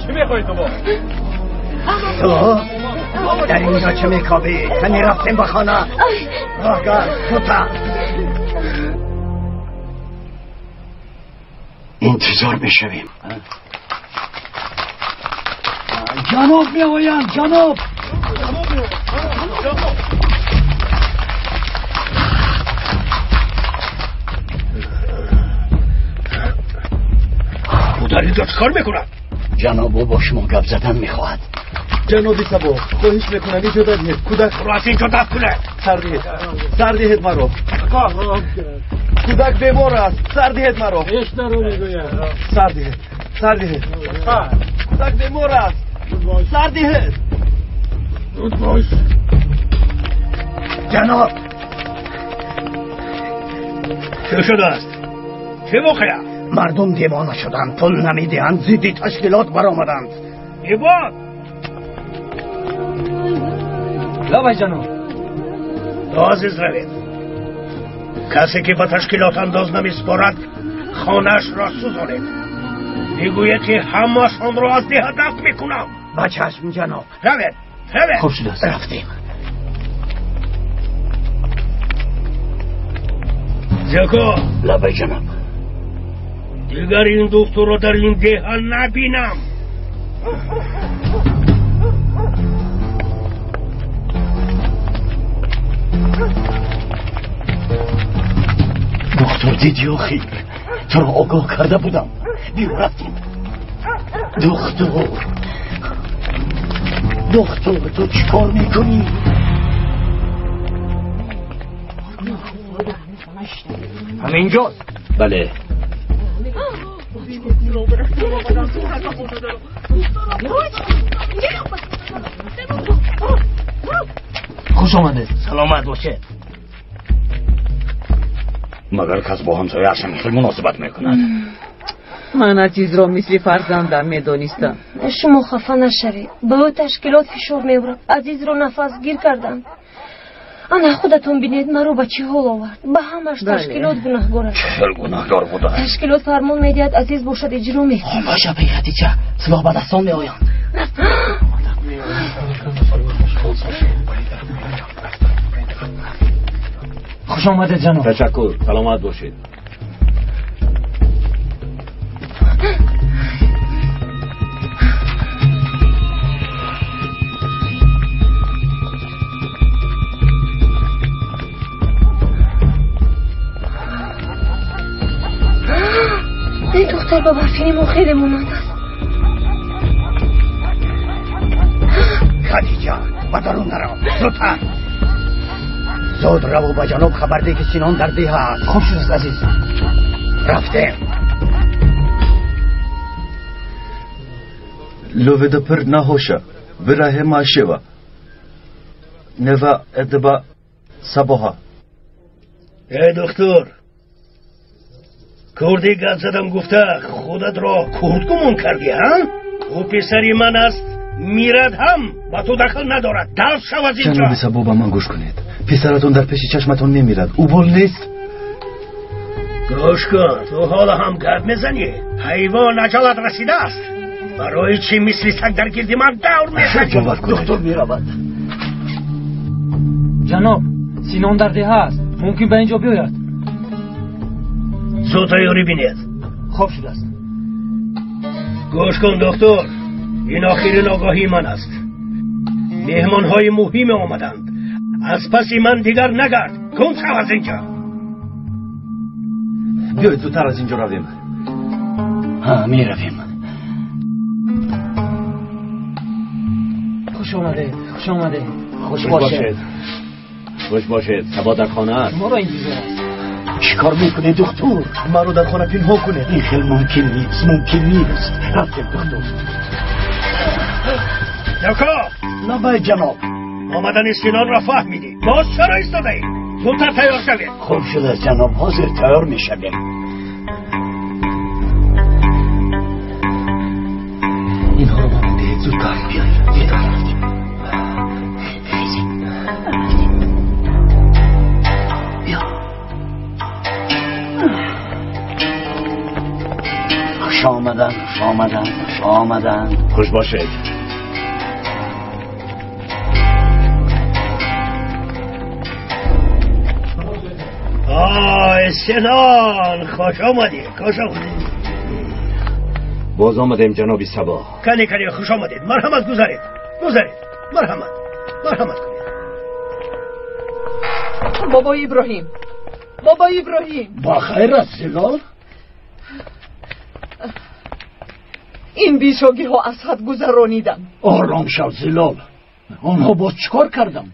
Чӣ мехоҳӣ ту бо? تو در اینجا چه میکابی؟ کنی رفتیم به خانه. راهگاه زودتر. انتظار میشویم. جناب میآیند. جناب او در اینجا چه کار میکند؟ جناب او با شما گپ زدن میخواهد. جناب سبا خواهش میکنم اجازه دهید کودک را از اینجا دفع کنه. سر دهید، سر دهید مرا. کودک بیمار است. سر دهید مرا. سر دهید، سر دهید. کودک بیمار است. سر دهید. زود باش. جناب چه شده است؟ چه واقعه؟ مردم دیوانه شدند، پول نمیدهند، ضد تشکیلات برآمدند. ایوان لابای جناب عزیز روید. کسی که به تشکیلات انداز نمیسپارد خانه‌اش را سوزانید. میگوید که همه‌شان را از ده دفع میکنم. با چشم جناب. روید روید. خوب شده است. رفتیم. زکا لبای جناب دیگر این دختر را در این ده نبینم. دکتر دیدی و خیر تو را آگاه کرده بودم. بیو رفتیم. دکتر دکتر تو چیکار میکنی؟ همینجاست. بله. خوش آمده. سلامت باشه. مگر کس با همسایه اش خیلی مناسبت میکند؟ من عزیز را مثل فرزندم میدانستم. شما خفه نشوید. به او تشکیلات فشار میورد. عزیز را نفس گیر کردند. انا خودتون بینید مرا به چه حال آورد. به همش تشکیلات گناهگار است. چه گناهگار بوده؟ تشکیلات فرمان میدهد عزیز باشد اجرا میکند. خاموش بی خدیجه، سلاح به دستان میآیند. خوش آمدید جناب. تشکر، سلامت باشید. این دختر با برفینی ما خیلی مانند است. خدیجه به درون نرو، زودتر. زود رو به جناب خبر ده که سینان در ده است. خوب شد عزیز. رفتیم. لوید پر نهوشه براه ماشوا نوا ادبا صباها. ای دکتر کردی گپ زدم گفته خودت را کرد گمان کردی ها؟ او پسری من است، میرد هم با تو دخل ندارد. دست شو از اینجا. جناب سبا با من گوش کنید. پسرتون در پیش چشمتون نمیرد. او بول نیست. گوش کن، تو حالا هم گپ میزنی. حیوان عجلت رسیده است. برای چی مثل سگ در گرد من دور میزنی؟ دکتر میرود. جناب سینان در ده است، ممکن به اینجا بیاید. زود تیاری بینید. خوب شده است. گوش کن دکتر، این آخرین آگاهی من است. مهمانهای مهم آمدند. از پس من دیگر نگرد. گم شو از اینجا. بیاید زودتر از اینجا رویم. ها می رویم. خوش آمده، خوش آمده. خوش باشید. خوش باشید. سبا در خانه است. شما را انتظار است. چیکار میکنه دکتر؟ ما رو در خانه پنهان کنه. این خیلی ممکن نیست، ممکن نیست. رفتیم دکتر. دکتر لبای جناب آمدن سینان را فهمیدی. باز چرا ایستاده ای؟ زودتر تیار شوید. خوب شده جناب، حاضر تیار میشویم. اینها رو با من دهید زودتر. بیایید زودتر. رفتیم. بیا. خوش آمدن، خوش آمدن، خوش آمدن. خوش باشید. آی سلال، خوش آمدید، خوش آمدید. باز آمدیم جناب صبا. کنی کنی خوش آمدید، مرحمت گذارید، گذارید، مرحمت، مرحمت کنید. بابا ابراهیم، بابا ابراهیم. با خیر است سلال. این بیشاگی ها از حد گذرانیدم. آرام شو زلال، آنها باز چیکار کردند؟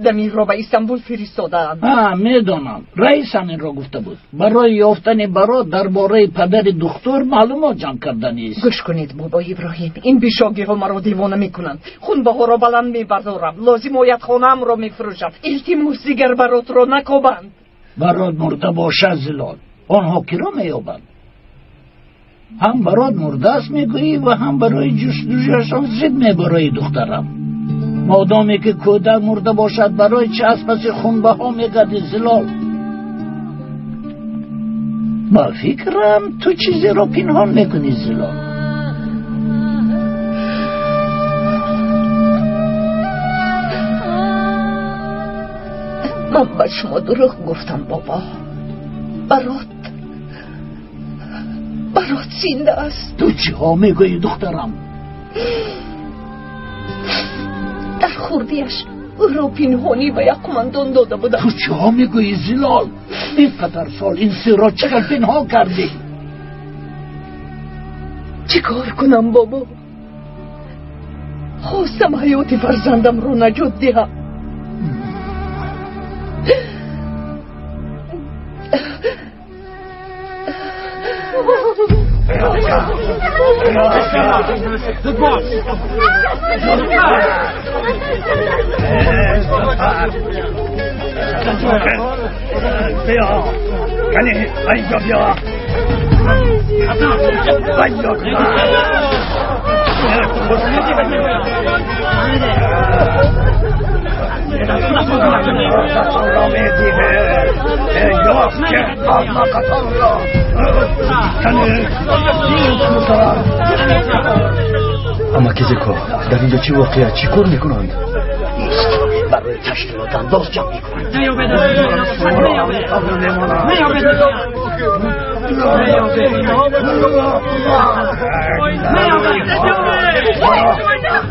دمیر را به استانبول فرستادم. میدانم، رئیس همین را گفته بود. برای یافتن برات درباره پدر دکتر معلومات جمع کردنی است. گوش کنید بابا ابراهیم، این بیشاگی ها مرا دیوانه میکنند. خونبه را بلند میبردارم، لازم آید خانه‌ام را میفروشم. التماس دیگر برات را نکوبند. برات مرده باشد زلال، آنها کی را مییابند؟ هم برات مرده است میگویی و هم برای جستجویشان زد میبرای دخترم. مادامی که کودک مرده باشد برای چه از پس خونبه ها میگردی زلال؟ با فکرم تو چیزی را پنهان میکنی زلال. من به شما دروغ گفتم بابا. برات زنده است. تو چه ها میگویی دخترم؟ در خوردیش او را پنهانی به یک قماندان داده بودم. تو چه ها میگویی زلال؟ اینقدر سال این سر را چقدر پنهان کردی؟ چه کار کنم بابا؟ خواستم حیات فرزندم رو نجات دهم. بیا کنی اینجا بیا، اینجا اما کیزیکو در اینجا چی واقعه؟ چی کار میکنند؟ برای تشکیلات انداز جمع میکنند.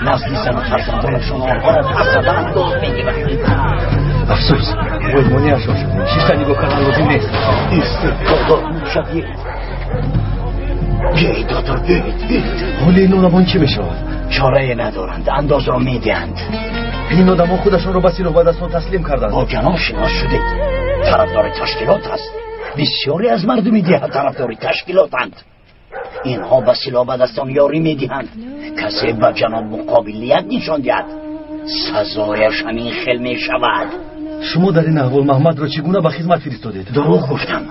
نزدی زن و فرزندانشان آنها را پس زده انداز میگیرند. افسوس، ویمونی‌اش را شدیم. شیشتا نگاه کردن لازم نیست. استعداد میشوید. بیایید دادر، بیایید، بیایید. حال این آدمان چی میشود؟ چاره ندارند، انداز را میدهند. این آدمان خودشان را به سلاح به دستان تسلیم کردند. با جناب شناس شدید، طرفدار تشکیلات است. بسیاری از مردم ده طرفدار تشکیلاتند. اینها به سلاح به دستان یاری میدهند. کسی به جناب مقابلیت نشان دهد سزایش همین خل میشود. شما در این احوال محمد را چگونه به خدمت فرستادید؟ دروغ گفتم.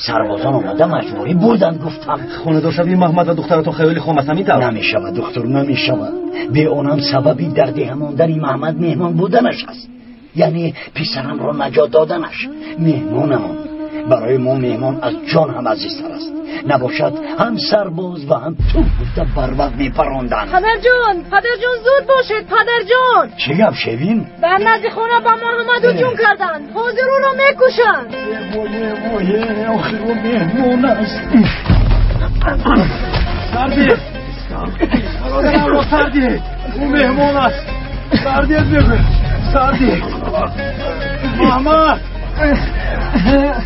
سربازان آمده مجبوری بردند گفتم. خانه دار شوی محمد و دخترتون خیالی خام است، همین طور؟ نمیشود دکتر، نمیشود. به آنم سببی در ده ماندن محمد مهمان بودنش است. یعنی پسرم را نجات دادنش. مهمانمان برای ما مهمان از جان هم عزیزتر است. نباشد هم سرباز و هم تو گفته بر وقت میپراندند. پدر جان، پدر جان زود باشید پدر جان. چه گپ شوین؟ در نزد خانه با محمد هجوم کردند. حاضر او را میکشند. وای وای، آخر او مهمان است. سردی، برادرم را سردی، او مهمان است. سردی از بگو، سردی. محمد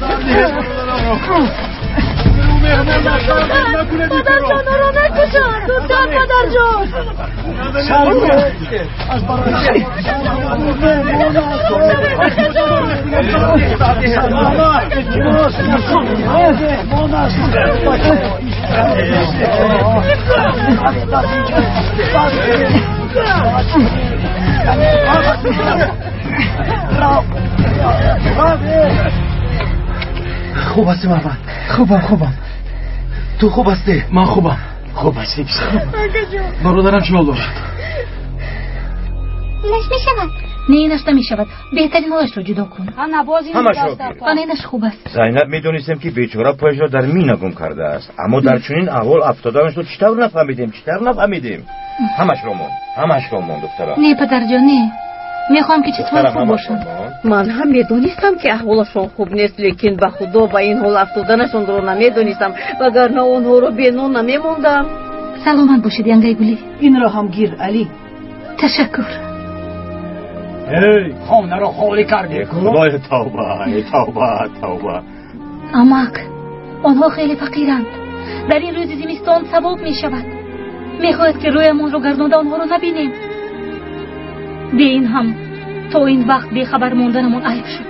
سردی، برادرم را. پدر جان را نکشند. زودتر پدر جان. خوب هستی محمد؟ خوبم خوبم. تو خوب هستی؟ من خوبم. خوب هستی پسرم؟ برادرم چه حال دارد؟ نش میشود. نه نش نمیشود. بهترین هایش را جدا کن. همش را گیر. آن اینش خوب است. زینب میدونستیم که بیچاره پایش را در مینا گم کرده است، اما در چنین احوال افتادنش را چطور نفهمیدیم؟ چطور نفهمیدیم؟ همش را ماند، همش را ماند دخترم. نه پدر جان، نه. Мехоҳам ки чизҳои хуб бошанд. Ман ҳам медонистам ки аҳволашон хуб нест, лекин ба худо ба ин ҳол афтоданашонро намедонистам, вагарна онҳоро бенон намемондам. Саломат бошед, янгаи гулӣ. Инро ҳам гир, Алӣ. Ташаккур. Эй, хонаро холӣ кардӣ. Худоё, тавба, тавба, тавба. Амак, онҳо хеле фақиранд. Дар ин рӯзи зимистон савоб мешавад. Мехоҳад ки рӯямонро гардонда онҳоро набинем. Бе ин ҳам то ин вақт бехабар монданамон айб шуд.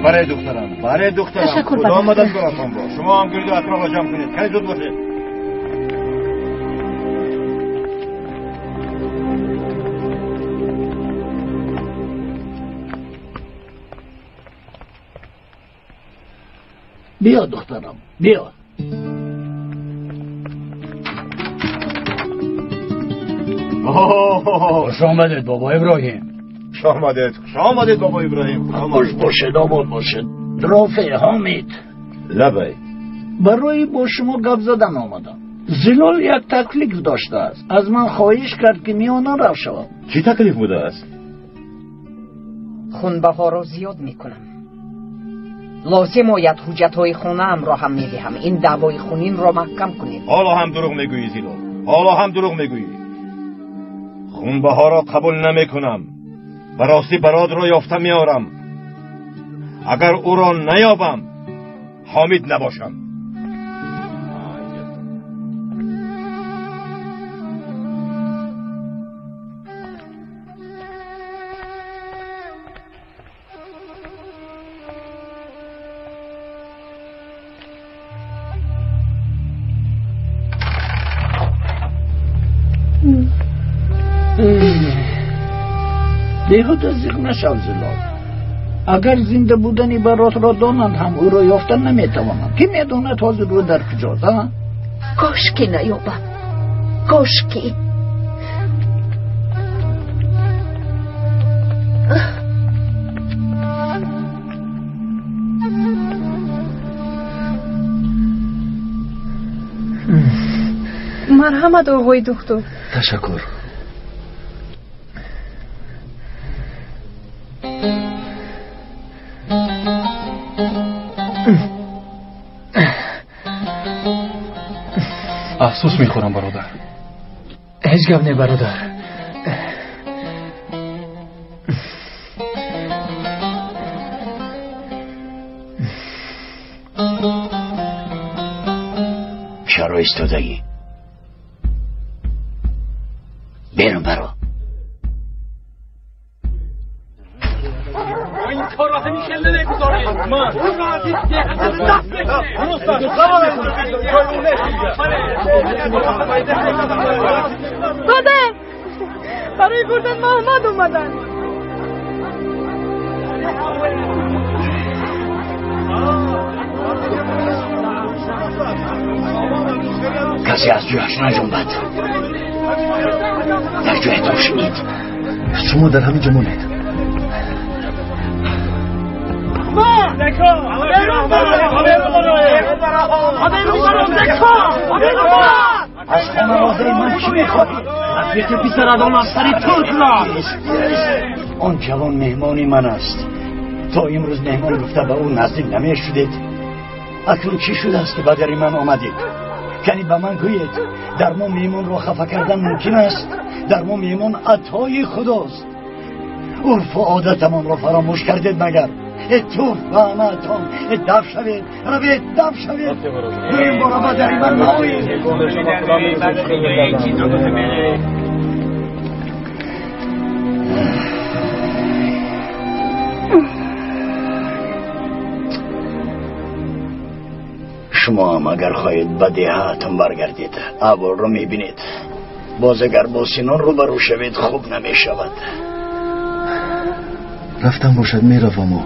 Баре духтарам, баре духтарам. Ташаккур. Худо мададгоратон бо. Шумо ҳам гирду атрофро ҷамъ кунед. Хеле зуд бошед. Биё, духтарам, биё. Хуш омадед, бобо Иброҳим. Хуш омадед, хуш омадед, бобо Иброҳим. Хуш бошед, обод бошед. Рофеъ, Ҳомид. Лабай. Барои бо шумо гап задан омадам. Зилол як таклиф доштааст. Аз ман хоҳиш кард ки миёна рав шавам. Чӣ таклиф будааст? Хунбаҳоро зиёд мекунам. Лозим ояд ҳуҷҷатҳои хонаамро ҳам медиҳам. Ин даъвои хунинро маҳкам кунед. Ҳоло ҳам дурӯғ мегӯӣ, Зилол. Ҳоло ҳам дурӯғ мегӯӣ. Хунбаҳоро қабул намекунам. Ба ростӣ бародро ёфта меорам. Агар ӯро наёбам, ҳомид набошам. Беҳуда зиқ нашав, Зилол. Агар зинда будани баротро донанд ҳам ӯро ёфта наметавонанд. Кӣ медонад ҳозир ӯ дар куҷост, а? Кош ки наёбам. Кош ки. Марҳамат, оғои духтур. Ташаккур. Афсӯс мехӯрам, бародар. Ҳеҷ гап не, бародар. Чаро истодагӣ? Берун баро. Падар, барои бурдан Муҳаммад омаданд. Касе аз ҷояш наҷунбад. Дар ҷоятон шинед. Шумо дар ҳамин ҷо монед. Аз хонаводаи ман чӣ мехоҳӣ? Рафиқи писарадон аз сари туркро. Он ҷавон меҳмони ман аст. То имрӯз меҳмон гуфта ба ӯ наздик намешудед. Акнун чӣ шудааст ки ба дари ман омадед? Кани ба ман гӯед, дар мо меҳмонро хафа кардан мумкин аст? Дар мо меҳмон атои худост. Урфу одатамонро фаромӯш кардед магар? Э туф ба ҳамаатон! Э даф шавед! Равед, даф шавед! Дуюм бора ба дари ман наоед! Шумо ҳам агар хоҳед ба деҳаатон баргардед, аҳволро мебинед. Боз агар бо Синон рӯбарӯ шавед, хуб намешавад. Рафтан бошад, мераваму.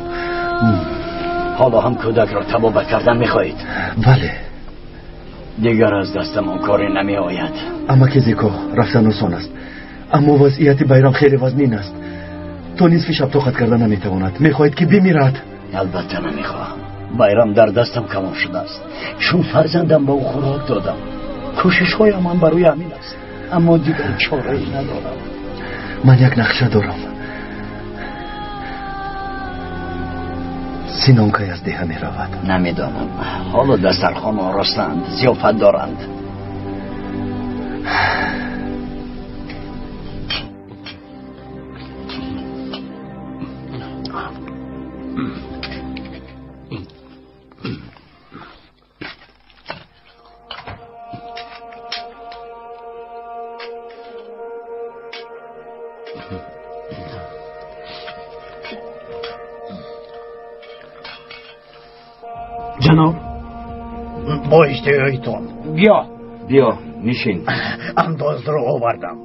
Ҳоло ҳам кӯдакро табобат кардан мехоҳед? Бале. Дигар аз дастамон коре намеояд. Амаки Зико, рафтан осон аст, аммо вазъияти Байрам хеле вазнин аст. То нисфи шаб тоқат карда наметавонад. Мехоҳед ки бимирад? Албатта намехоҳам. Байрам дар дастам калон шудааст. Чун фарзандам ба ӯ хӯрок додам. Кӯшишҳоям ҳам барои ҳамин аст, аммо дигар чорае надорам. Ман як нақша дорам. Синон кай аз деҳа меравад? Намедонам. Ҳоло дастархон оростанд, зиёфат доранд. Ҷаноб, бо иштиҳоитон. Биё, биё, нишин. Андозро овардам.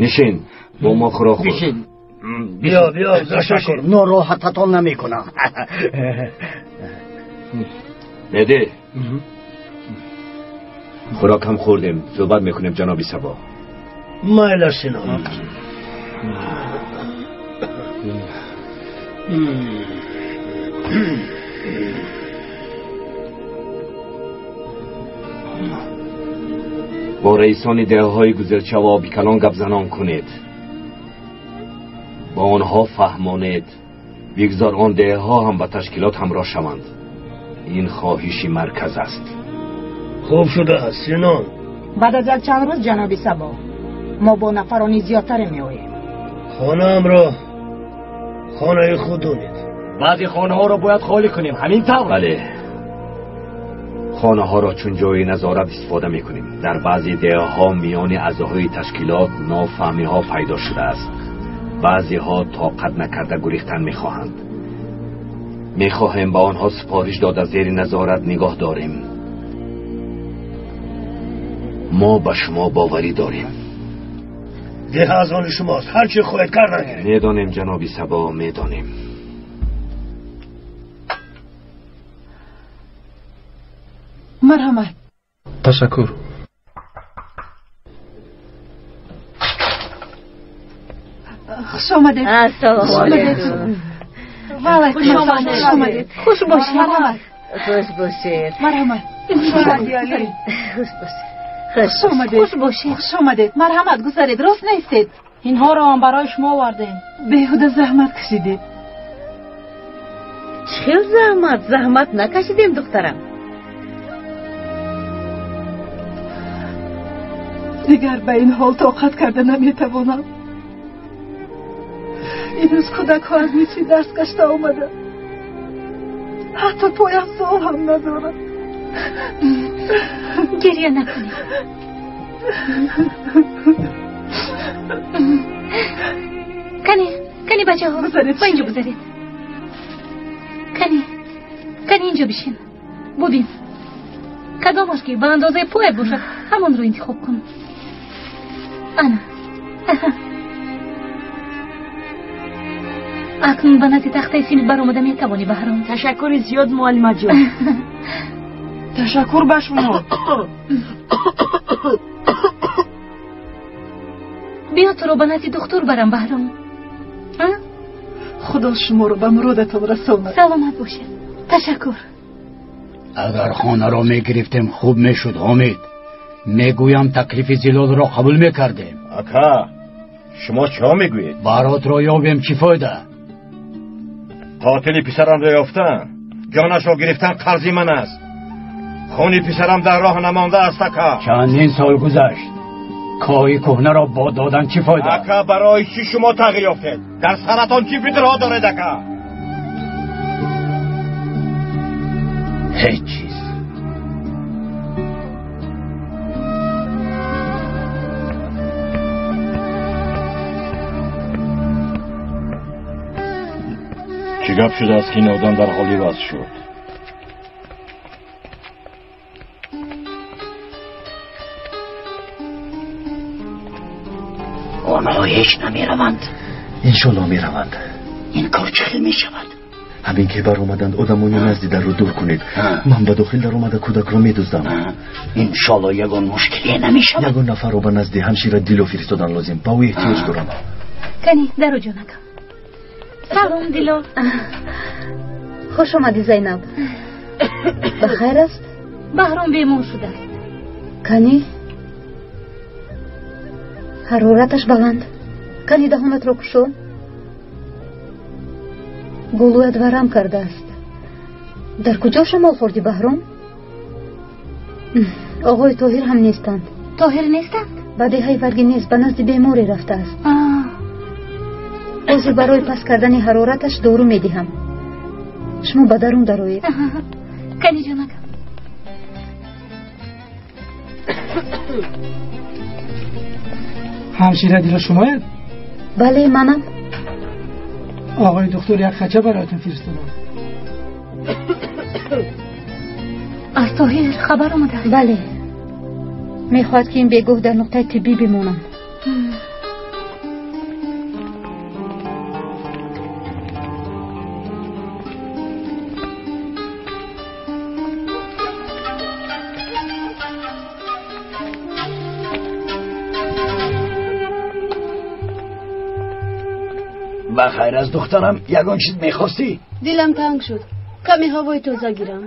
Нишин, бо мо хӯрок хӯр. Нишин. Биё, биё, ташаккур, нороҳататон намекунам. Беде, хӯрок ҳам хӯрдем, суҳбат мекунем ҷаноби Сабо. Майла, Синон. Бо раисони деҳаҳои Гузелча ва Обикалон гапзанон кунед, ба онҳо фаҳмонед, бигзор он деҳаҳо ҳам ба ташкилот ҳамроҳ шаванд. Ин хоҳиши марказ аст. Хуб шудааст, Синон. Баъд аз якчанд рӯз, ҷаноби Сабо, мо бо нафарони зиёдтаре меоем. Хонаамро хонаи худ донед. Баъзе хонаҳоро бояд холӣ кунем, ҳамин тавр? Бале, хонаҳоро чун ҷои назорат истифода мекунем. Дар баъзе деҳаҳо миёни аъзоҳои ташкилот нофаҳмиҳо пайдо шудааст. Баъзеҳо тоқат накарда гурехтан мехоҳанд. Мехоҳем ба онҳо супориш дода зери назорат нигоҳ дорем. Мо ба шумо боварӣ дорем. Деҳа аз они шумост, ҳар чӣ хоҳед кардан гиред. Медонем, ҷаноби Сабо, медонем. Марҳамат. Ташаккур. Хуш омадед. Ассалому алайкум. Ва алайкум ассалом. Хуш омадед. Хуш бошед. Марҳамат. Хуш бошед. Марҳамат. Хуш омадед. Хуш бошед. Хуш омадед. Хуш бошед. Хуш омадед. Марҳамат, гузаред, рост наистед. Инҳоро ҳам барои шумо овардем. Беҳуда заҳмат кашидед. Чӣ хел заҳмат? Заҳмат накашидем, духтарам. Дигар ба ин ҳол тоқат карда наметавонам. Имрӯз кӯдакҳо аз мисли дарс гашта омада, ҳатто пойафзол ҳам надорад. Гиря накунед. Кани, кани бачаҳо, ба инҷо гузаред. Кани, кани инҷо бишин. Бубин, кадомаш ки ба андозаи поят бошад, ҳамонро интихоб кун. Ана. Акнун ба назди тахтаи синф баромада метавонӣ, Баҳром. Ташаккури зиёд, муаллимаҷон. Ташаккур ба шумо. Биё туро ба назди духтур барам, Баҳром. Худо шуморо ба муродатон расонад. Саломат бошед. Ташаккур. Агар хонаро мегирифтем хуб мешуд, Ҳомид. Мегӯям таклифи Зилолро қабул мекардем. Ака, шумо чиҳо мегӯед? Баротро ёбем, чӣ фойда? Қотили писарамро ёфтан, ҷонашро гирифтан қарзи ман аст. Хуни писарам дар роҳ намондааст, ака. Чандин сол гузашт. Коҳи кӯҳнаро бод додан чӣ фойда? Ака, барои чӣ шумо тағйир ёфтед? Дар саратон чӣ фикрҳо доред, ака? Ҳеҷ чиз. Чӣ гап шудааст, ки ин одам дар ҳоли вазъ шуд? Онҳо ҳеҷ намераванд. Иншолло мераванд. Ин кор чӣ хел мешавад? Ҳамин ки баромаданд, одамони назди дарро дур кунед. Ман ба дохил даромада кӯдакро медуздам. Иншолло ягон мушкиле намешавад. Ягон нафарро ба назди ҳамшира Дило фиристодан лозим. Ба ӯ эҳтиёҷ дорам. Кани, даро ҷонакам. Салом, Дило. Хуш омадӣ, Зайнаб. Ба хайр аст? Баҳром бемор шудааст. Кани? Ҳарораташ баланд. Кани даҳонатро кушо. Гулӯят варам кардааст. Дар куҷо шамол хӯрдӣ, Баҳром? Оғои Тоҳир ҳам нестанд. Тоҳир нестанд? Ба деҳаи Варгинез ба назди беморе рафтааст. Ҳозир барои паст кардани ҳарораташ дору медиҳам. Шумо ба дарун дароед. Кани ҷонакам. Ҳамшира дила шумоед? Бале, манам. Оғои духтур як хача бароятон фиристодам. Аз Тоҳир хабар омадааст? Бале, мехоҳад ки ин бегоҳ дар нуқтаи тиббӣ бимонам. Ба хайр аз духтарам ягон чиз мехостӣ? Дилам танг шуд, каме ҳавои тоза гирам.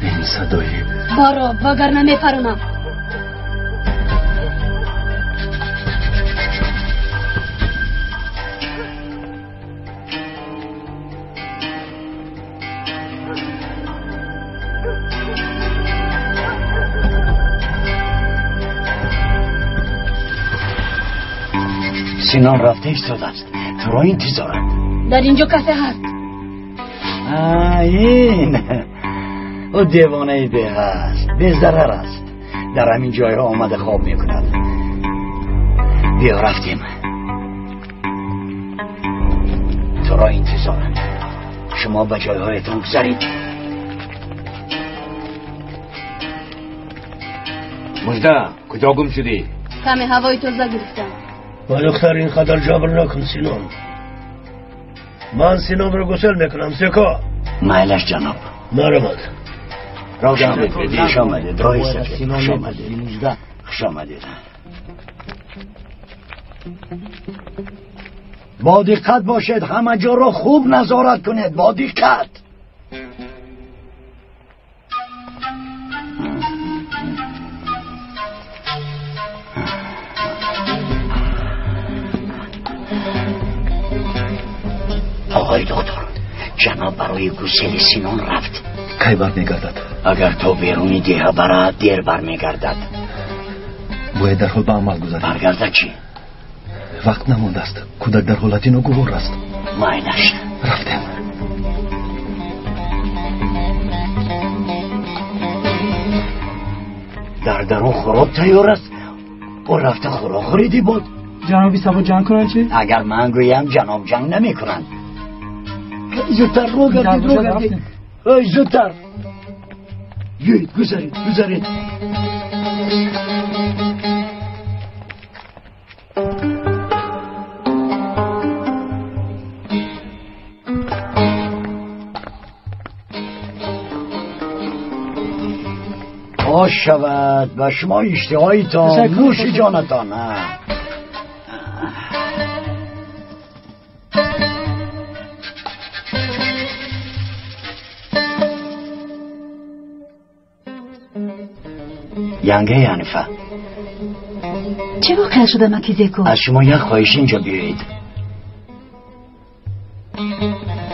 Ин садои баро, вагарна мепаронам. Синон рафта истодааст, туро интизоранд. Дар инҷо касе ҳаст. Ин ӯ девонаи деҳ аст, безарар аст. Дар ҳамин ҷойҳо омада хоб мекунад. Биё рафтем. Туро интизоранд. Шумо ба ҷойҳоятон гузаред. Мужда, куҷо гум шудӣ? Каме ҳавои тоза гирифтам. Ба духтар ин қадар ҷабр накун, Синон. Ман Синонро гусел мекунам, зеко. Майлаш, ҷаноб. Марамад. Хуш омадед, роҳи сафед. Хуш омадед, хуш омадед. Бо диққат бошед, ҳама ҷоро хуб назорат кунед, бо диққат. Оғои доктор, ҷаноб барои гусели Синон рафт. Кай бармегардад? Агар то беруни деҳа барад, дер бармегардад. Бояд дарҳол ба амал гузарем. Баргардад чӣ? Вақт намондааст. Кӯдак дар ҳолати ногувор аст. Майлаш. Рафтем. Дар дарун хӯрок тайёр аст. Ӯ рафта хӯрок хӯриди буд. Ҷаноби Сабо ҷанг кунанд чӣ? Агар ман гӯям, ҷаноб ҷанг намекунанд. Зудтар рӯ гардид, рӯ гардид. Ой, зудтар. Биёед, гузаред, гузаред. Ош шавад ба шумо иштиҳоитон, нӯши ҷонатон. Янгаи Ҳанифа, чӣ воқеа шуда, Макизеко? Аз шумо як хоҳиш, инҷо биёед.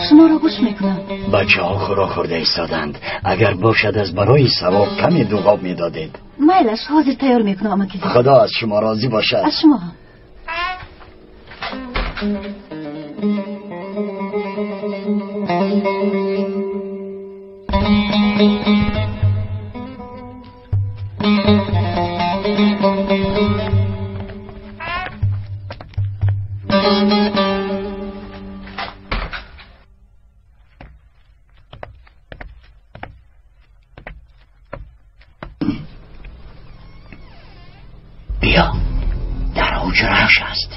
Шуморо гӯш мекунам. Бачаҳо хӯрок хӯрда истоданд. Агар бошад, аз барои савоб каме дуғоб медодед. Майлаш, ҳозир тайёр мекунам, Макизеко. Худо аз шумо розӣ бошад. Аз шумо ҳам. Биё, дар ҳуҷрааш аст.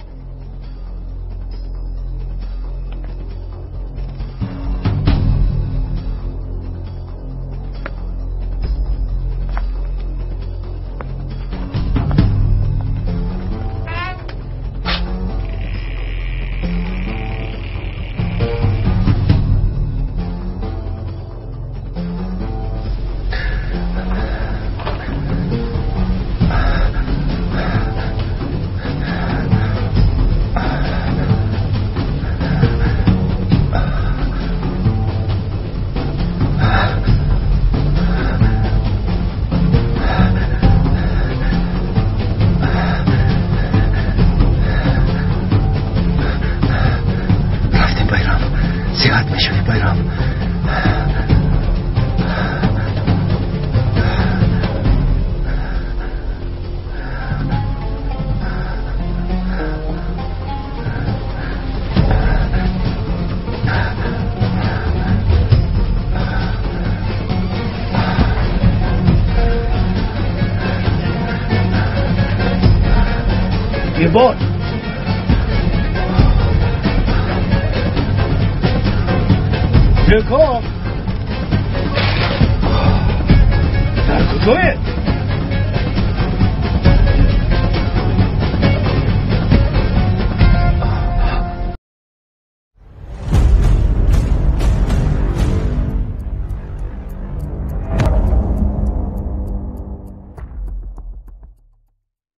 Бод. Леко! Дар куҷоед?